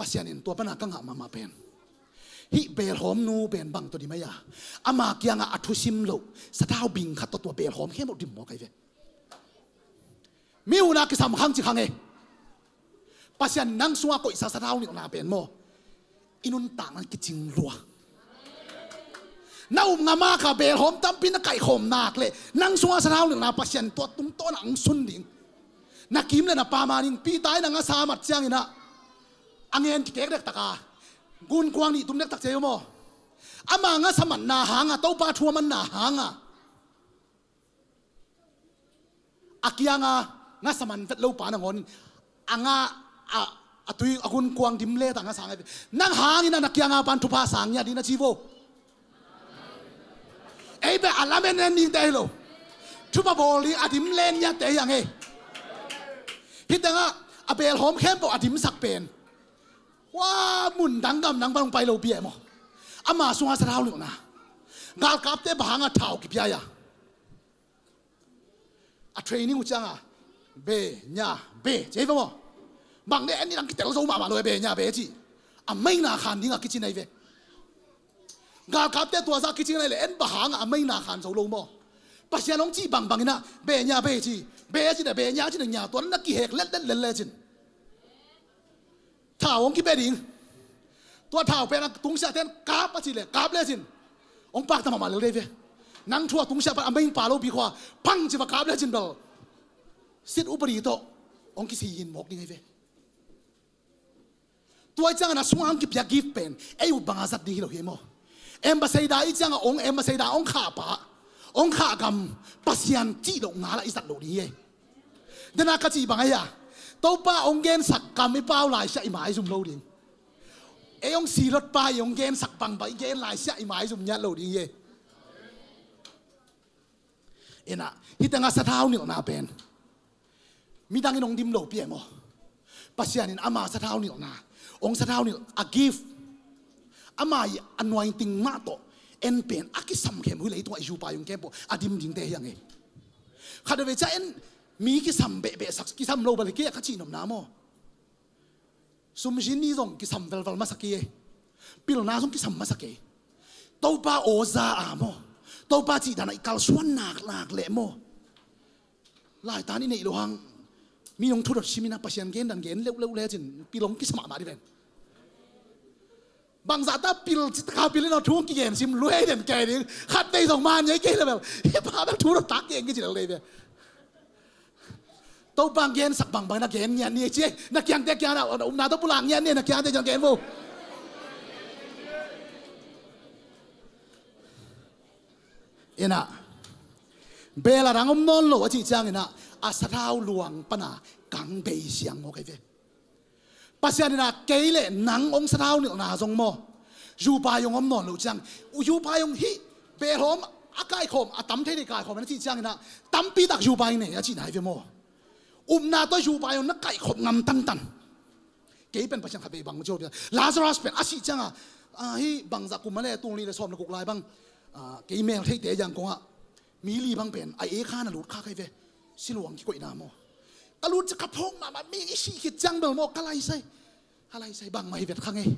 Pasian in tua pana ka ngah mahmah pen, hih beelhawm nu pen bang tawh dim a, ama kiangah a thusim loh sathau bing khat tawh tua beelhawm khempeuh dim maw kai ve. Mi una kisam khang ci khang e. Pasian nang sungah koihsa sathau nilhna pen maw, i nuntakna kicing lua. Na um ngam a kha beelhawm tampi na kaihkhawm nak leh nang sungah sathau nilhna Pasian tua tungtawnah ang sun ding. Na kim le na pam a ding. Peter in a ngasa mat cianginah a ngen kikek dektak a, gunkuang nih tum dektak cia hi maw. Ama ngasa matna hanga, Topa thu a manna hanga, a kianga ngasa man vet lo pa nangawnin a nga a, a tui a gunkuang dim leta ngasa ngai ve. Nang hangin a na kianga pan thupha sang ngiat ding na ci vo. Ei beh a lamen en dingte hi lo. Thupha bawl ding a dim len ngiatte hi ang e. Hih tengah a beelhawm khempeuh a dimsak pen, hua mun dang gam nang bang pai lo pi e maw. Ama sunga sathau nilhna. Galkapte bang hanga thau kipia a, a training uh cianga be nya be ci hi ve maw. Bang de en ni dang kitel zo mahmah lo e, be nya be ci. A meina khan dinga kicin ahi ve. Galkapte tua zah kicin ahi le en bang hanga a meina khan zo lo maw. Pasian hong cih bangbang inah be nya be ci. Be ci na be nya ci na nya tua na kihek letlet letlet cin. Thau hong kipia ding. Tua thau pen a tungsiahte in kap a cih leh kap lecin hong pakta mahmah lel dei ve. Nang thu a tungsiah pan a mei pa lopi khua pang ci va kap lecin bel sit upadi tawh hong kisi hin mawk ding ahi ve. Tua ih ciangin a sungah hong kipia gift pen ei ut banga zat ding hi lo hi maw. Ambassador ih ciangah hong ambassador hong khah pa, hong khah gam, Pasian cih loh ngalah i zat loh ding hi ei. Dena ka cih bang ahi a, Topa hong gensak kam i pau laisiah i maizum lo ding. Ei hong silot pa i hong gensak bangbang i gen laisiah i maizum ngiat lo ding hi. Inah hih tengah sathau nilhna pen midangin hong dim lopi e maw. Pasian in ama sathau nilhna, hong sathau nilh a gift, ama i anointing mah tawh en pen a kisamkhem uh hi leh hih tungah i zupa i hong kempo a dim dingte hi ang e. Khat veve ciah en mi kisam behbeh sak kisam lo bal hi kei a ka cihnopna maw. Sumzin ni zong kisam velval masa kei e. Pilna zong kisam masa kei. Topa aw za a maw, Topa cih danah i kalsuan nak nak leh maw. Laitan i neih loh hang mi hong thudot simin a Pasian gen dan gen leuhleuh lecin pil hong kisa mahmah dih ven. Bangzahta pil citaka pil in a thu hong kigen sim luai den kei ding. Khat vei zong man ngei kei le bel hi pa bel thudot tak gen kici lel dei ve. Topa gensak bangbang na gen ngiat ni ci. Na kiangte kiang na umna tawh pulak ngiat ni, na kiangte kiang gen vo. Inah bel a dang om nawn lo a cih cianginah a sathau luang pana kang bei siang maw kei ve. Pasian inah kei le nang hong sathau nilhna zong maw, zupa i hong om nawn loh ciang, zupa i hong hih behlawm a kaikhawm a tam thei dei kaikhawm a na cih cianginah tampitak zupa i nei a cihna hi ve maw. Upna tawh zupa i hong na kaikhawm ngam tantan. Kei pen Pasian khat vei bang ciau pia Lazarus pen a sih cianga, ah, hih bangzah kum a le tul nih le sawm le guk lai bang, ah, kei mel theite yang kongah mi li bang pen a e kha na lut kha kei ve. Siluang kikoihna maw. Ka lut cia ka phawk mahmah mi i sih khit ciang bel maw ka laisai. Ka laisai bangmah hi vet kha ngei.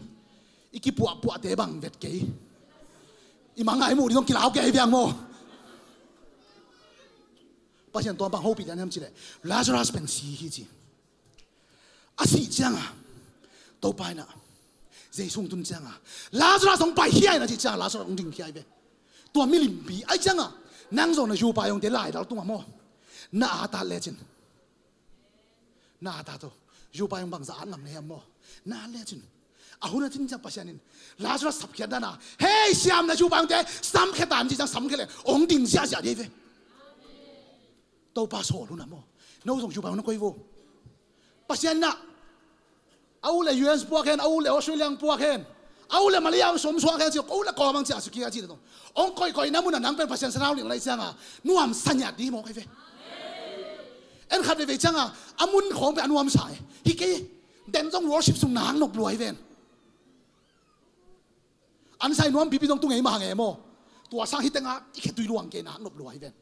I kipuahpuahte bang vet kei. I mangai muh dih zong kilau kei viang maw. Pasian tua bang hopih dan hiam cileh Lazarus pen si hi ci. A sih cianga Topa inah Jesu hong tun cianga Lazarus hong paikhia in a cih cianga Lazarus hong dingkhia hi ve. Tua milimpi ahi cianga nang zong na zupa hongte laidal tungah maw, na atat lecin, na atat uh. Zupa hong bangza at ngam na hiam maw? Na at lecin, a hun a cin ciang Pasian in Lazarus sapkhiat dana, hei siam, na zupa hongte samkhia tan, cih ciang samkhia le hong ding ziahziah dih hi ve. Topa sawl hun a maw, no zong zupa hong na koi vo. Pasian in a, a u le U S puak hen, a u le Australia hong puak hen, a u le Malaysia hong sawmsuak hen ci, a u le kawm hong ciah suki a ci le tong, hong koihkoihna munah nang pen Pasian sathau nilh lai cianga nuamsa ngiat dih hi mawk hi ve. En khat veivei cianga a mun khawng pen a nuamsa hi. Hi kei, den zong worship sung nak nop lua hi ven. An sai nuam pipi zong tu ngei mah hang e maw. Tua sang hih tengah i khetui luang kei nak nop lua hi ven.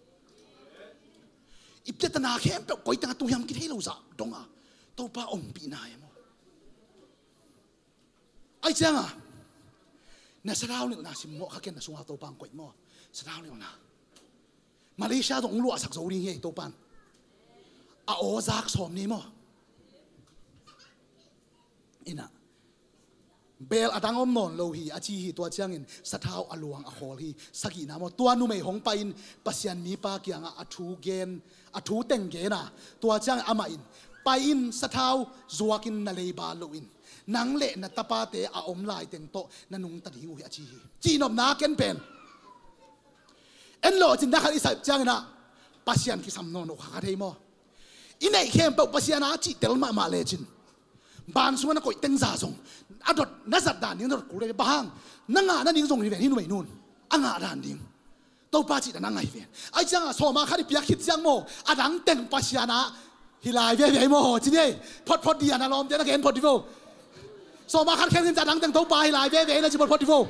I piatana khempeuh koi tengah tu hiam kithei lo zah donga Topa ompihna e maw. Ahi cianga na sathau nilhna simmawh kha ken, na sunga Topa hong koih maw. Sathau nilhna Malaysia zong hong luahsak zo ding hi ei Topan. A aw zak sawm ni maw. Inah bel a dang om nawn lo hi a ci hi. Tua ciangin sathau a luang a khawl hi. Sagihna maw, tua numei hong pai-in Pasian mipa kiangah a thu gen, a thu teng gen a, tua ciangin amah in, pai-in sathau zuakin na leiba lohin nang le na tapate a om laiteng tawh na nungta ding uh hi a ci hi. Cihnopna ken pen en lawh cin na khat i sap cianginah Pasian kisam nawn lo kha kha thei maw? I neih khempeuh Pasian a cihtel mahmah lecin, ban sungah na koih tengza zong a dot na zat dan ding na dot kul thei. Bang hang? Na ngah nading zong hi ven hi numei nun. A ngah dan ding Topa cihdan a ngai ven. Ahi cianga sawma khat i piak khit ciang maw, a dang teng Pasian a hi lai veve maw, ci ni ei. Photphot di a, na lawmte na gen phot di vo. Sawma khat khen khin ciang a dang teng Topa hi lai veve na ci photphot di vo.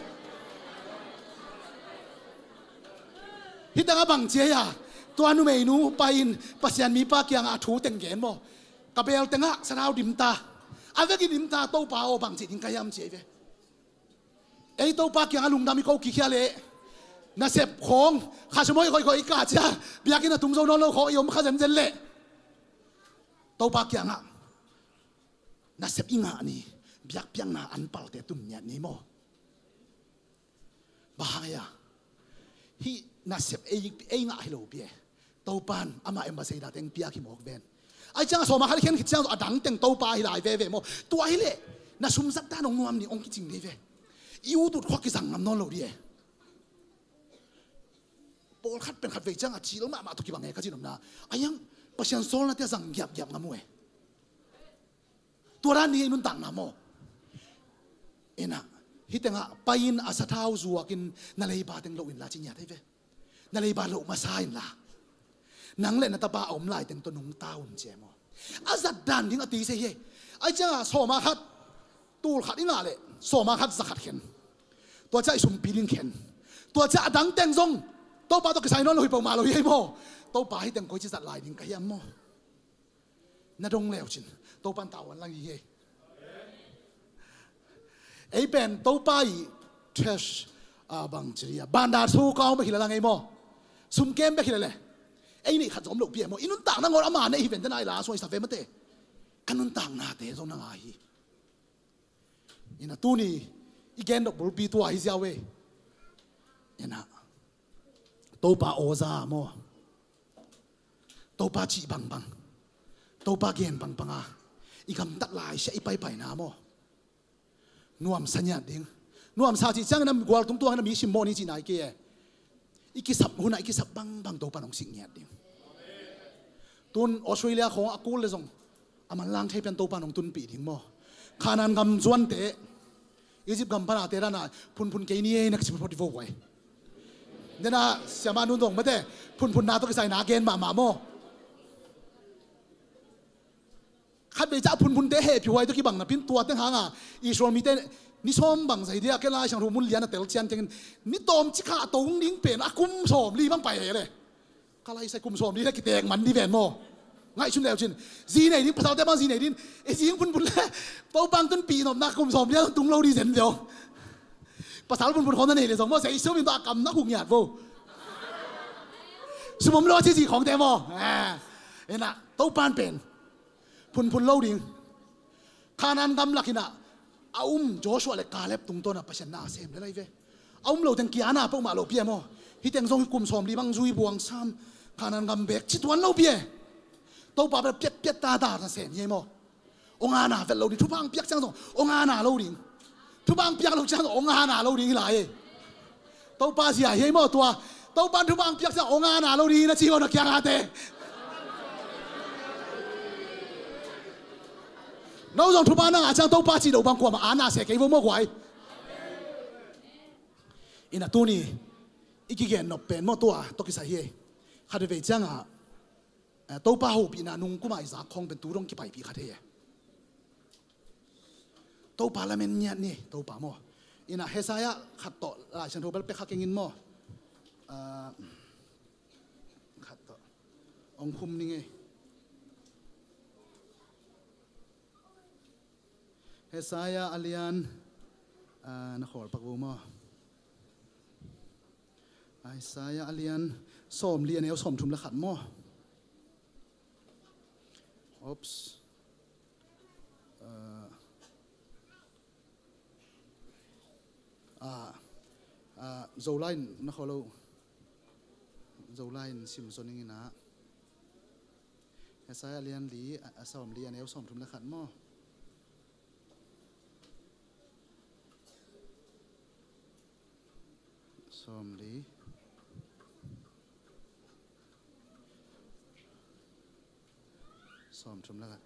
Hih tengah bang ci ei a, tua numeinu pai-in Pasian mipa kiangah a thu teng gen maw. Ka bel tengah sathau dim ta, a vekin dim ta, Topa aw bang cih ding ka hiam ci ei ve. Ei Topa kiangah lungdam i ko kikhia leh, nasep khawng khasum hoih hoih khawng i kah cia, biakinn a tung zo nawn lo khawng i om kha zenzen leh Topa kiangah nasep i ngah ni, biakpiakna an palte tun ngiat ni maw. Bang hang ei a, hih nasep ei, ei ngah hi lo pi e. Topan amah embassy date hong piak hi mawk ven. Ahi cianga sawma khat i khen khit ciang a dang teng Topa hi lai veve maw. Tua hileh na sumzat dan hong nuam ni, hong kicing dei ve. I ut ut khua kizang ngam nawn lo dih e. Pawlkhat pen khat vei cianga cil mahmah tawh kibang e ka cihnopna. Ahi hang Pasian sawlnate a zang giapgiap ngam uh e. Tua dan ni ei nuntakna maw. Inah hih tengah pai-in a sathau zuakin na leiba teng loh inla ci ngiat ei ve. Na leiba loh masa inla, nang le na tapa a om laiteng tawh nungta un ci ei maw. A zat dan ding a tei se hi ei. Ahi cianga sawma khat, tul khat i ngah leh sawma khat za khat khen. Tua ciah i sumpi ding khen. Tua ciah a dang teng zong Topa tawh kisai nawn lo hi peuhmah lo hi ei maw. Topa hih teng koici zat lai ding ka hiam maw. Na dong leucin Topan tavuan lang hi hi ei. Ei pen Topa i trash, a bang ci dih a, bandar su kau bek hi la lang ei maw. Sumkem bek hi la le. Ei neih khat zong om lo pi ei maw. I nuntakna ngawn ama neih hi ven, tena i la suai sa ve mate. Ka nuntaknate zong na ngai hi. Inah tuni i gen dok bulpi tua hi ziau ei. Inah Topa aw za maw. Topa cih bangbang, Topa gen bangbanga i gamtat laisiah i paipaina maw. Nuamsa ngiat ding. Nuamsa cih ciangin a gual tungtuangin a mi simmawh ni cihna hi kei e. I kisap hunah i kisap bangbang Topa nong sik ngiat ding. Tun Australia khawng a kul le zong a manlang thei pian Topa nong tunpih ding maw. Khanan gam zuante, Egypt gam pana te dana phunphun kei ni ei na kici phot i vo guai. Dena siama nun dong mate, phunphun na tawh kisai na gen mahmah maw. Khat vei ca phunphun te hehpih huai tawh kibang napin tua teng hanga Israel mite ni sawm bang zai dia ke lai sang ru mun lian a tel cian tengin ni tawm cikha a tong ding pen a kum sawm li bang pai he le. Ka lai sai kum sawm li le kitek man di ven maw. Ngaihsun leucin zi nei ding, pasalte bang zi nei ding. E zi phunphun le Topa tunpih nopna kum sawm li a tung lo di zen zong. Pasal phunphun khawng na nei le zong maw, Jesu min tawh a kam na huk ngiat vo. Sum om lo a ci zi khawngte maw. Inah Topan pen phunphun lo ding. Khanan gam lak inah A um Joshua le Caleb tungtawn a Pasian na sem le lai ve. A um lo teng kia na peuhmah lo pia maw. Hi teng zong hi kum sawmli bang zui buang sam Kanaan gam bek ci tuan lo pia. Topa bel piat piat ta ta na sem hi maw. Ong ana vet lo ding, thupha ang piak ciang zong ong ana lo ding. Thupha ang piak lo ciang zong ong ana lo ding hi lai. Topa zia hi maw tua. Topa thupha ang piak ciang ong ana lo ding na ci maw na kiang ate. No zong thupha nang a ciang Topa ci lo bang kuamah ana se kei vo maw guai. Ina tuni i kigen nop pen maw tua tawh kisai hi. Khat vei ciangah Eh, Topa hopihna nung kuma i zak khong pen tu dong kipaipih kha thei e. Topa lamen ngiat ni Topa maw. Ina Hesaya khat tawh Lai Siangtho bel pek kha kengin maw. Ah, khat tawh ong khum ning ei. Hesaya a lian, ah, na khawl pak vo maw. Isaiah a lian sawmli a neu sawmthum le khat maw. Oops. Ah, ah, ah, Zolai in na khawl lo. Zolai in sim zaw ning ina. Isaiah a lian li, a, a sawmli a neu sawmthum le khat maw. Sawmli. Sawmthum le khat.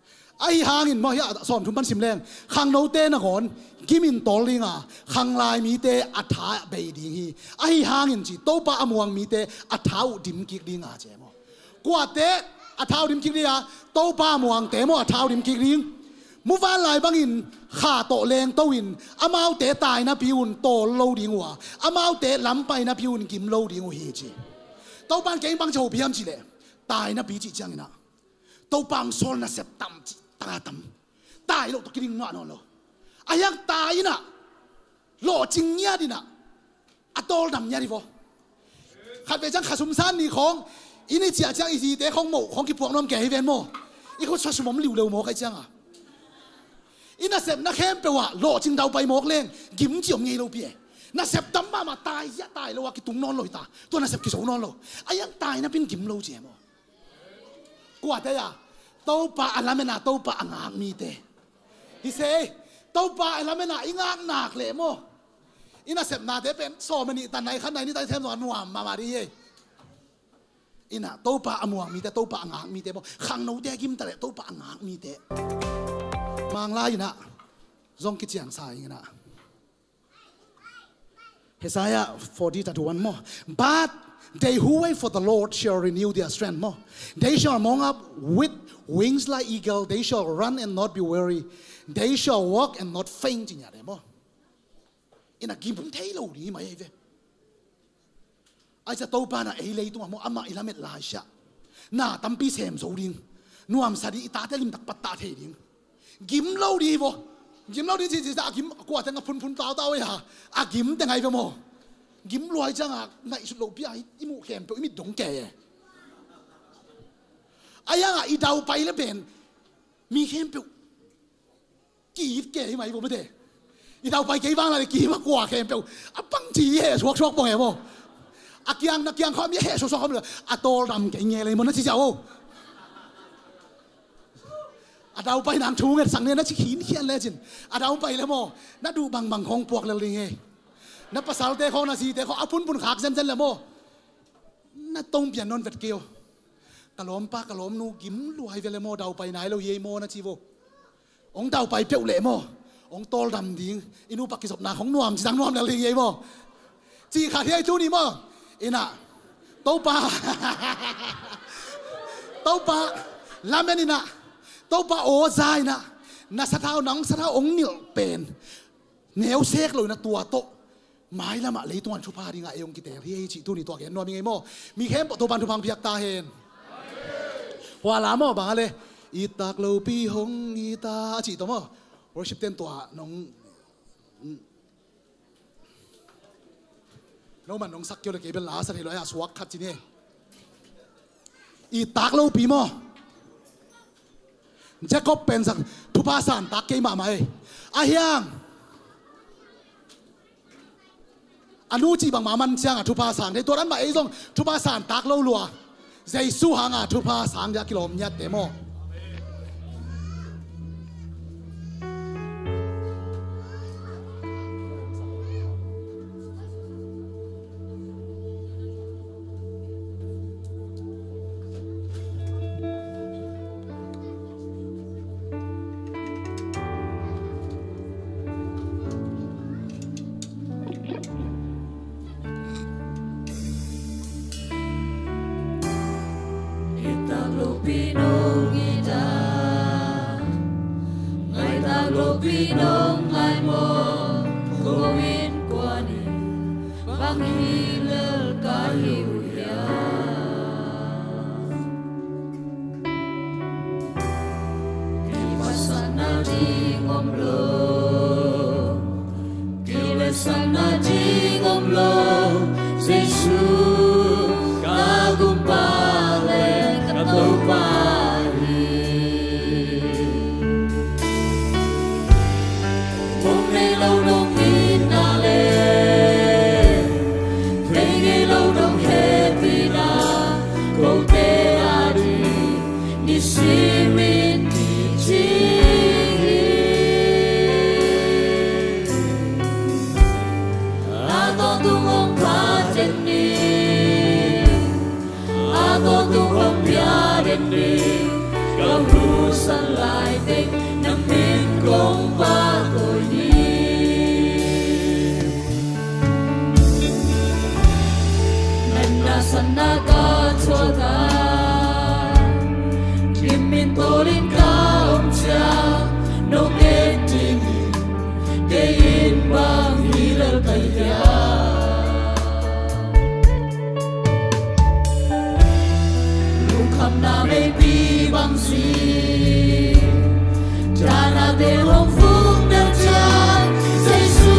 Ahi hangin maw hi a sawmthum pan sim leng. Khangnote nangawn gimin tawl dinga khanglai mite a tha bei ding hi. Ahi hangin ci Topa a muang mite a tha uh dim kik dinga ci e maw. Kuate a tha uh dim kik dinga, Topa muangte maw a tha uh dim kik ding. Muvanlai bangin kha tawh lengto in amaute tainapi un tawl lo ding uh a, amaute lampai napi un gim lo ding uh hi ci. Topa in kei bang ci hopi hiam cih leh tainapi cih ciangin ah Topa ang sawl nasep tam cih ta tam. Tai lo tawh kiding nuah nawn lo. A hiang tai in ah lawhcing ngiat in ah a tawldam ngiat hi vaw. Khat vei ciang khasum san ni khawng i ni ciah ciang i zite khawng moh khawng kipuak nuam kei hi ven maw. I khut sa sum om liuleu maw kai cianga i nasepna khempeuh ah lawhcing daupai mawk leng gim ci om ngei lo pi e. Nasep tam mahmah tai hiah tai lo ah kitung nawn lo hi ta. Tua nasep kizo nawn lo. A hiang tai napin gim lo ci e maw. Kuate a Topa a lamena Topa a ngak mite hi se. Topa a lamena i ngak nak leh maw. I nasepnate pen sawm a nih tan nai khat nai ni tai them zong a nuam mahmah dih hi. Ina Topa a muang mite Topa a ngak mite maw. Khangnote a gimta leh Topa a ngak mite Manglai ina zong kiciangsa ing ina. Isaiah forty thirty-one maw. But they who wait for the Lord shall renew their strength maw. They shall mount up with wings like eagle. They shall run and not be weary. They shall walk and not faint ci nia de maw. Ina gim thei lo ding hi mai ve. Aisa Topa na ei leitung a maw amah i lamet lai siah na tampi sem zo ding. Nuamsa ding i tate limtak pattah thei ding. Gim lo ding hi vaw. Gim lo ding ci ci a gim kuate nga phunphun tautau ei ha. A gim te ngai ve maw. Gim luai cianga ngaihsut loh pia i muh khempeuh i mit dong ke e. A hianga i daupai le pen mi khempeuh ki-it ke hi mai vo mate. I daupai kei vang la le ki-it ma kua khempeuh a pang ci i heh suaksuak pong e maw. A kiang na kiang khawm i heh suaksuak khawm le a tawldam kei nge lei maw na ci ciau o. A daupai nang thu ngetsak ne na ci khinkhian lecin a daupai le maw na duh bangbang khawng puak lel ding e. Na pasalte khawng na zite khawng a phunphun khak zenzen le maw. Na tongpian nawn vet kei o. Ka lawmpa ka lawmnu gim luai ve le maw daupai nai lo hi ei maw na ci vo. Ong daupai peuh leh maw ong tawldam ding. I nupa kizopna khong nuam cidang nuam lel ding ei maw. Cih khat hi ei tuni maw. Ina Topa Topa lamen ina Topa aw za ina na sathau nang sathau ong nilh pen neu sek lo ina tua tawh mailamah leitungan thupha dingah ei ong kiteel hi ei cih tuni tua gen nuam ing ei maw. Mi khempeuh Topan thupha ang piak ta hen. Hua la maw bang a le i tak lopi hong i ta a cih tawh maw. Worship ten tua nong no man nong sak kio le kei bel la sa thei lo a suak khat ci ni. I tak lopi maw. Jacob pen sak thupha san tak kei mahmah ei. A hiang A nu cih bangmah a man ciangah thupha sang thei. Tua dan mah ei zong thupha sang tak lo lua. Jesu hanga thupha sang dia kilawm ngiatte maw. Nitak lopi nong it a, ngaitak lopi nong ngai maw, ko innkuan in bang hi lel ka hi uh hiam? Kiphatsakna ding om lo, kiletsakna ding om lo, Jesu ka Gumpa le ka Topa hi. Mong nei lo nong itna le, phei ngei lo nong hehpihna, kote ading nisimin kici hi. A tawntung hong phat den ni, a tawntung hong pia den ni, ka husa lai teng na min kong phat kawm ni. Na nasepna ka thuak a, kim in tawlin ka om ciang, nong et dingin kei in bang hi lel ka hiam? Lungkhamna meipi bang ci, danate hong vung neu ciang, Jesu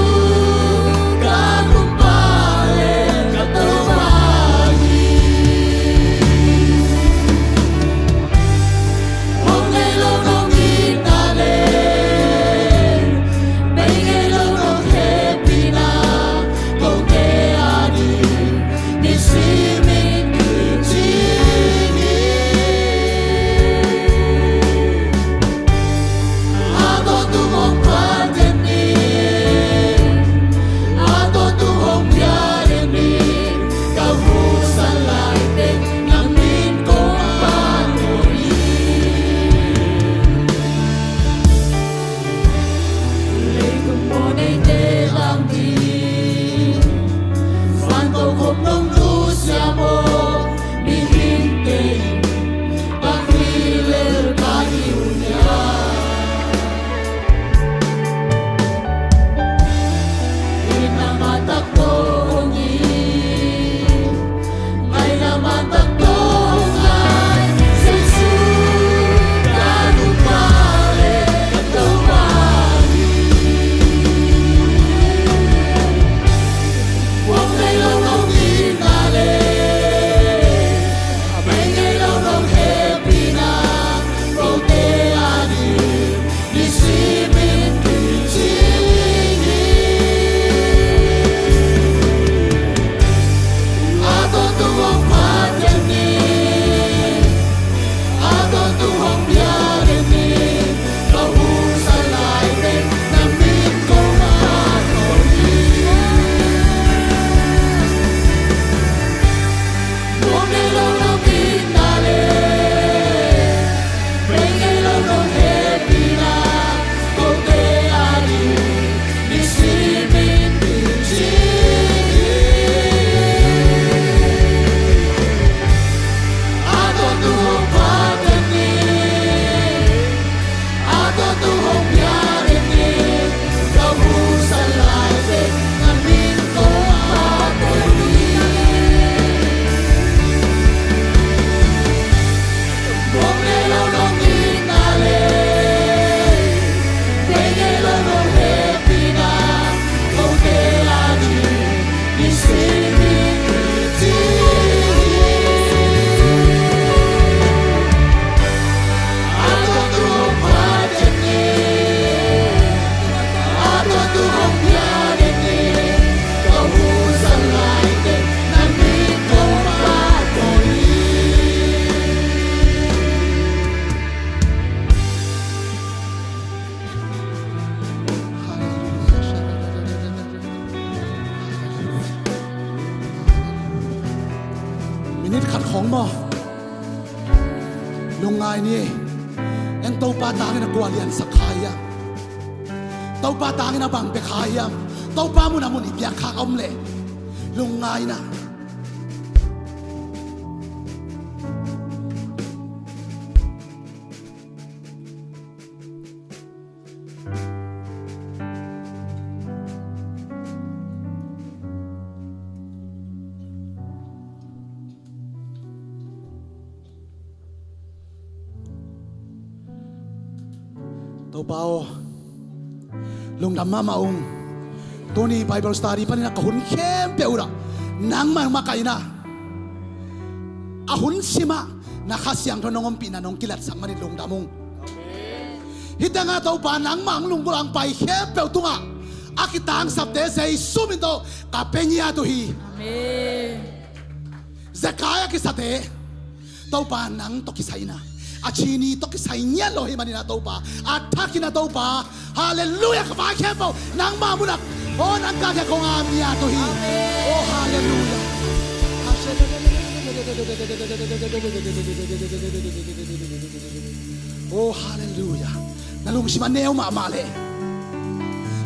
ka Gumpa le ka Topa hi. Hong nei lo nong itna le, bei ngei lo nong hehpihna, kote ading nisimin kici hi. A tawntung hong At khong maw? Lungngai ni. En Topa tangin a kua liansak kha hiam? Topa tangin a bang pia kha hiam? Topa mun a mun i piak kha om leh lungngai na. Topa aw, lungdam mahmah ung. Tuni Bible study panin a ka hun khempeuh uh ah nangmah makaihna a hun simah na Kha Siangtho nong ompihna nong kilatsak manin lungdam ung. Hih tengah Topa nangmah hong lunggulh a hong pai khempeuh tungah a kitangsapte Jesu min tawh ka pia ngiat uh hi. Amen. Zekai a kisate Topa nang tawh kisai in a, a chini tawh kisai ngiat lo hi manin a Topa, a thakin a Topa. Halleluiah. Ka pa khempeuh nangmah mun ah, aw, nang ka kia kong a ngiat uh hi. Amen. Oh, halleluiah. Oh, halleluiah. Na lungsim a neu mahmah leh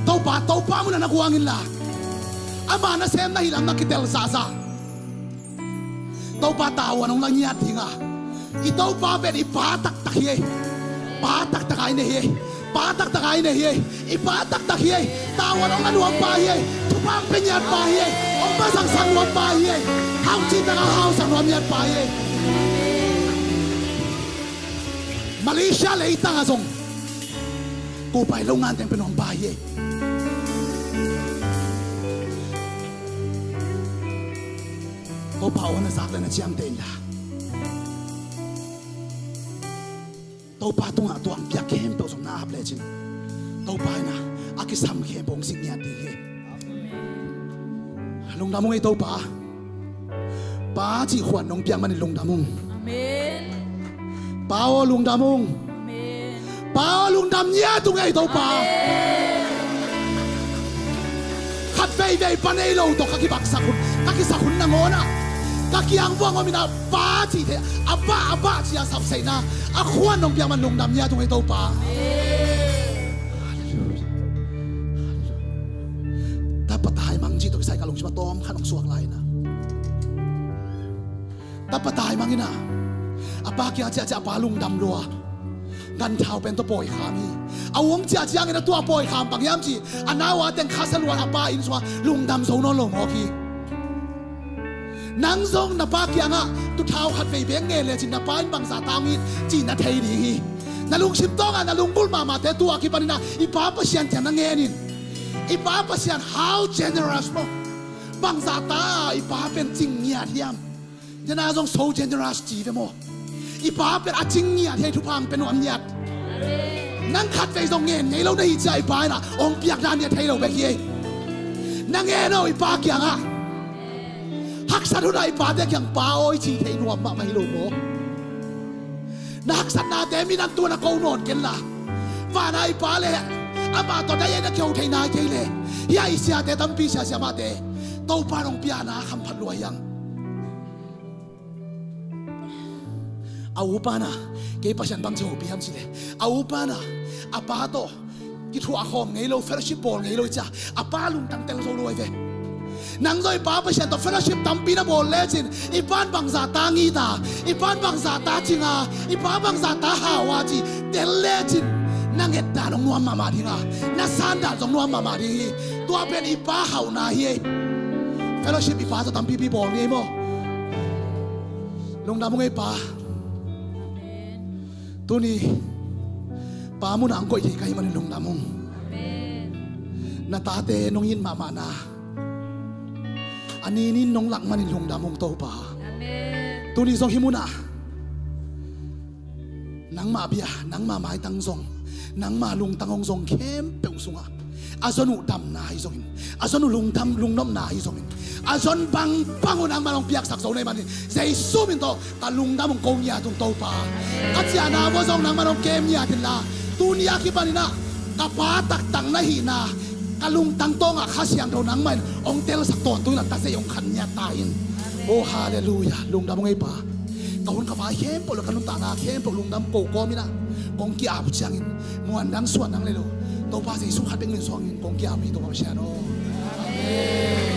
Topa, Topa mun ah na kuang inla, ama nasem na hih lam na kitel zahzah. Topa tavuan hong la ngiat ding a, i Topa pen i Pa taktak hi ei. Pa taktak a i nei hi ei. Pa taktak a i nei hi ei. I Pa taktak hi ei. Tavuan hong la nuam pa hi ei. Thupha hong pia ngiat pa hi ei. Hong masang sang nuam pa hi ei. Hauh cih tak a hauh sang nuam ngiat pa hi ei. Malaysia leitang ah zong kupai lo ngan teng pia nuam pa hi ei. Topa aw, na zak le na ciamteh inla, Topa tungah tua hong piak khempeuh zong na ap lecin Topa in a, a kisam khempeuh hong sik ngiat ding hi. Lungdam ung ei Topa. Pa cih khuan nong piak manin lungdam ung. Amen. Pa aw, lungdam ung. Amen. Pa aw, lungdam ngiat ung ei Topa. Amen. Khat veivei pa nei lo tawh ka kibaksak hun, ka kisak hun nangawn ah ka kiang vuang om in a, Pa cih theih a, Abba, Abba ci a sapseihna a khuan nong piak man lungdam ngiat ung ei Topa. Amen. Halleluiah. Tapa taimang cih tawh kisai ka lungsim a tawm khat hong suak lai in a, tapa taimang in a, a pa kiang ciahciah a pa lungdam lua. Ganthau pen tua pawikham hi. A uang ciah ciangin a tua pawikham bang hiam cih a nau a teng khasa luan a pa inn sungah lungdam zo nawn lo mawk hi. Nang zong na pa kiangah tuthau khat vei bek ngen lecin na pa in bangzah ta hong it cih na thei ding hi. Na lungsim tawngah na lunggulh mahmahte tua kipanin a i Pa Pasian kiang na ngen in. I Pa Pasian how generous maw. Bangzah ta i pa pen cing ngiat hiam. Nana zong so generous ci ve maw. I pa pen a cing ngiat hi ei, thupha hong pia nuam ngiat. Nang khat vei zong ngen ngei lo na hi ciah i pa in a hong piak dan ngiat thei lo bek hi ei. Na ngen aw i pa kiangah. Haksat hunah i pate kiang pa aw i ci thei nuam mahmah hi lo maw. Na haksatnate mi nan tuan a ko nawn kenla, vana i pa le amah tawh dai ei na kihou thei nai kei le. Hia i siate tampi siasia mahte Topa in hong piana khamphat lua hiang. A upa na, kei Pasian bangci hopih hiam cih le, a upa na, a pa tawh kithuah khawm ngei lo, fellowship bawl ngei lo i ciah a pa lungtang tel zo luai ve. Nang zong i pa Pasian tawh fellowship tampi na bawl lecin i pa in bangzah ta ngita, i pa in bangzah ta cinga, i pa bangzah ta hauha cih tel lecin na nget dan hong nuam mahmah dinga, na san dan zong nuam mahmah ding hi. Tua pen i pa hauhna hi ei. Fellowship i pa tawh tampipi bawl ngei maw. Lungdam ung ei pa. Tuni pa munah ang koih thei ka hih manin lungdam ung. Na tate nong it mahmahna a ninin nong lak manin lungdam ung Topa. Tuni zong hih munah nangmah bia, nangmah maitang zong, nangmah lungtang hong zong khempeuh sungah a zon uh damna ahi zongin, a zon uh lungdam lungnopna ahi zongin, a zon bangbang uh nangmah hong piaksak zo na hih manin Jesu min tawh ka lungdam hong ko ngiat ung Topa. Ka ciahna vua zong nangmah hong kem ngiat inla, tuni a kipanin ah ka pa taktak na hihna ka lungtang tawngah Kha Siangtho nangmah in hong telsak tawntung inla, ta zei hong khan ngiat ta in. Oh, halleluiah. Lungdam ung ei pa. Ka hun ka vai khempeuh le ka nuntakna khempeuh lungdam ko kawm in ah kong ki-ap uh ciangin muan dang suan dang le lo, Topa Jesu khat bek min suangin kong ki-ap uh hi, Topa Pasian aw. Amen.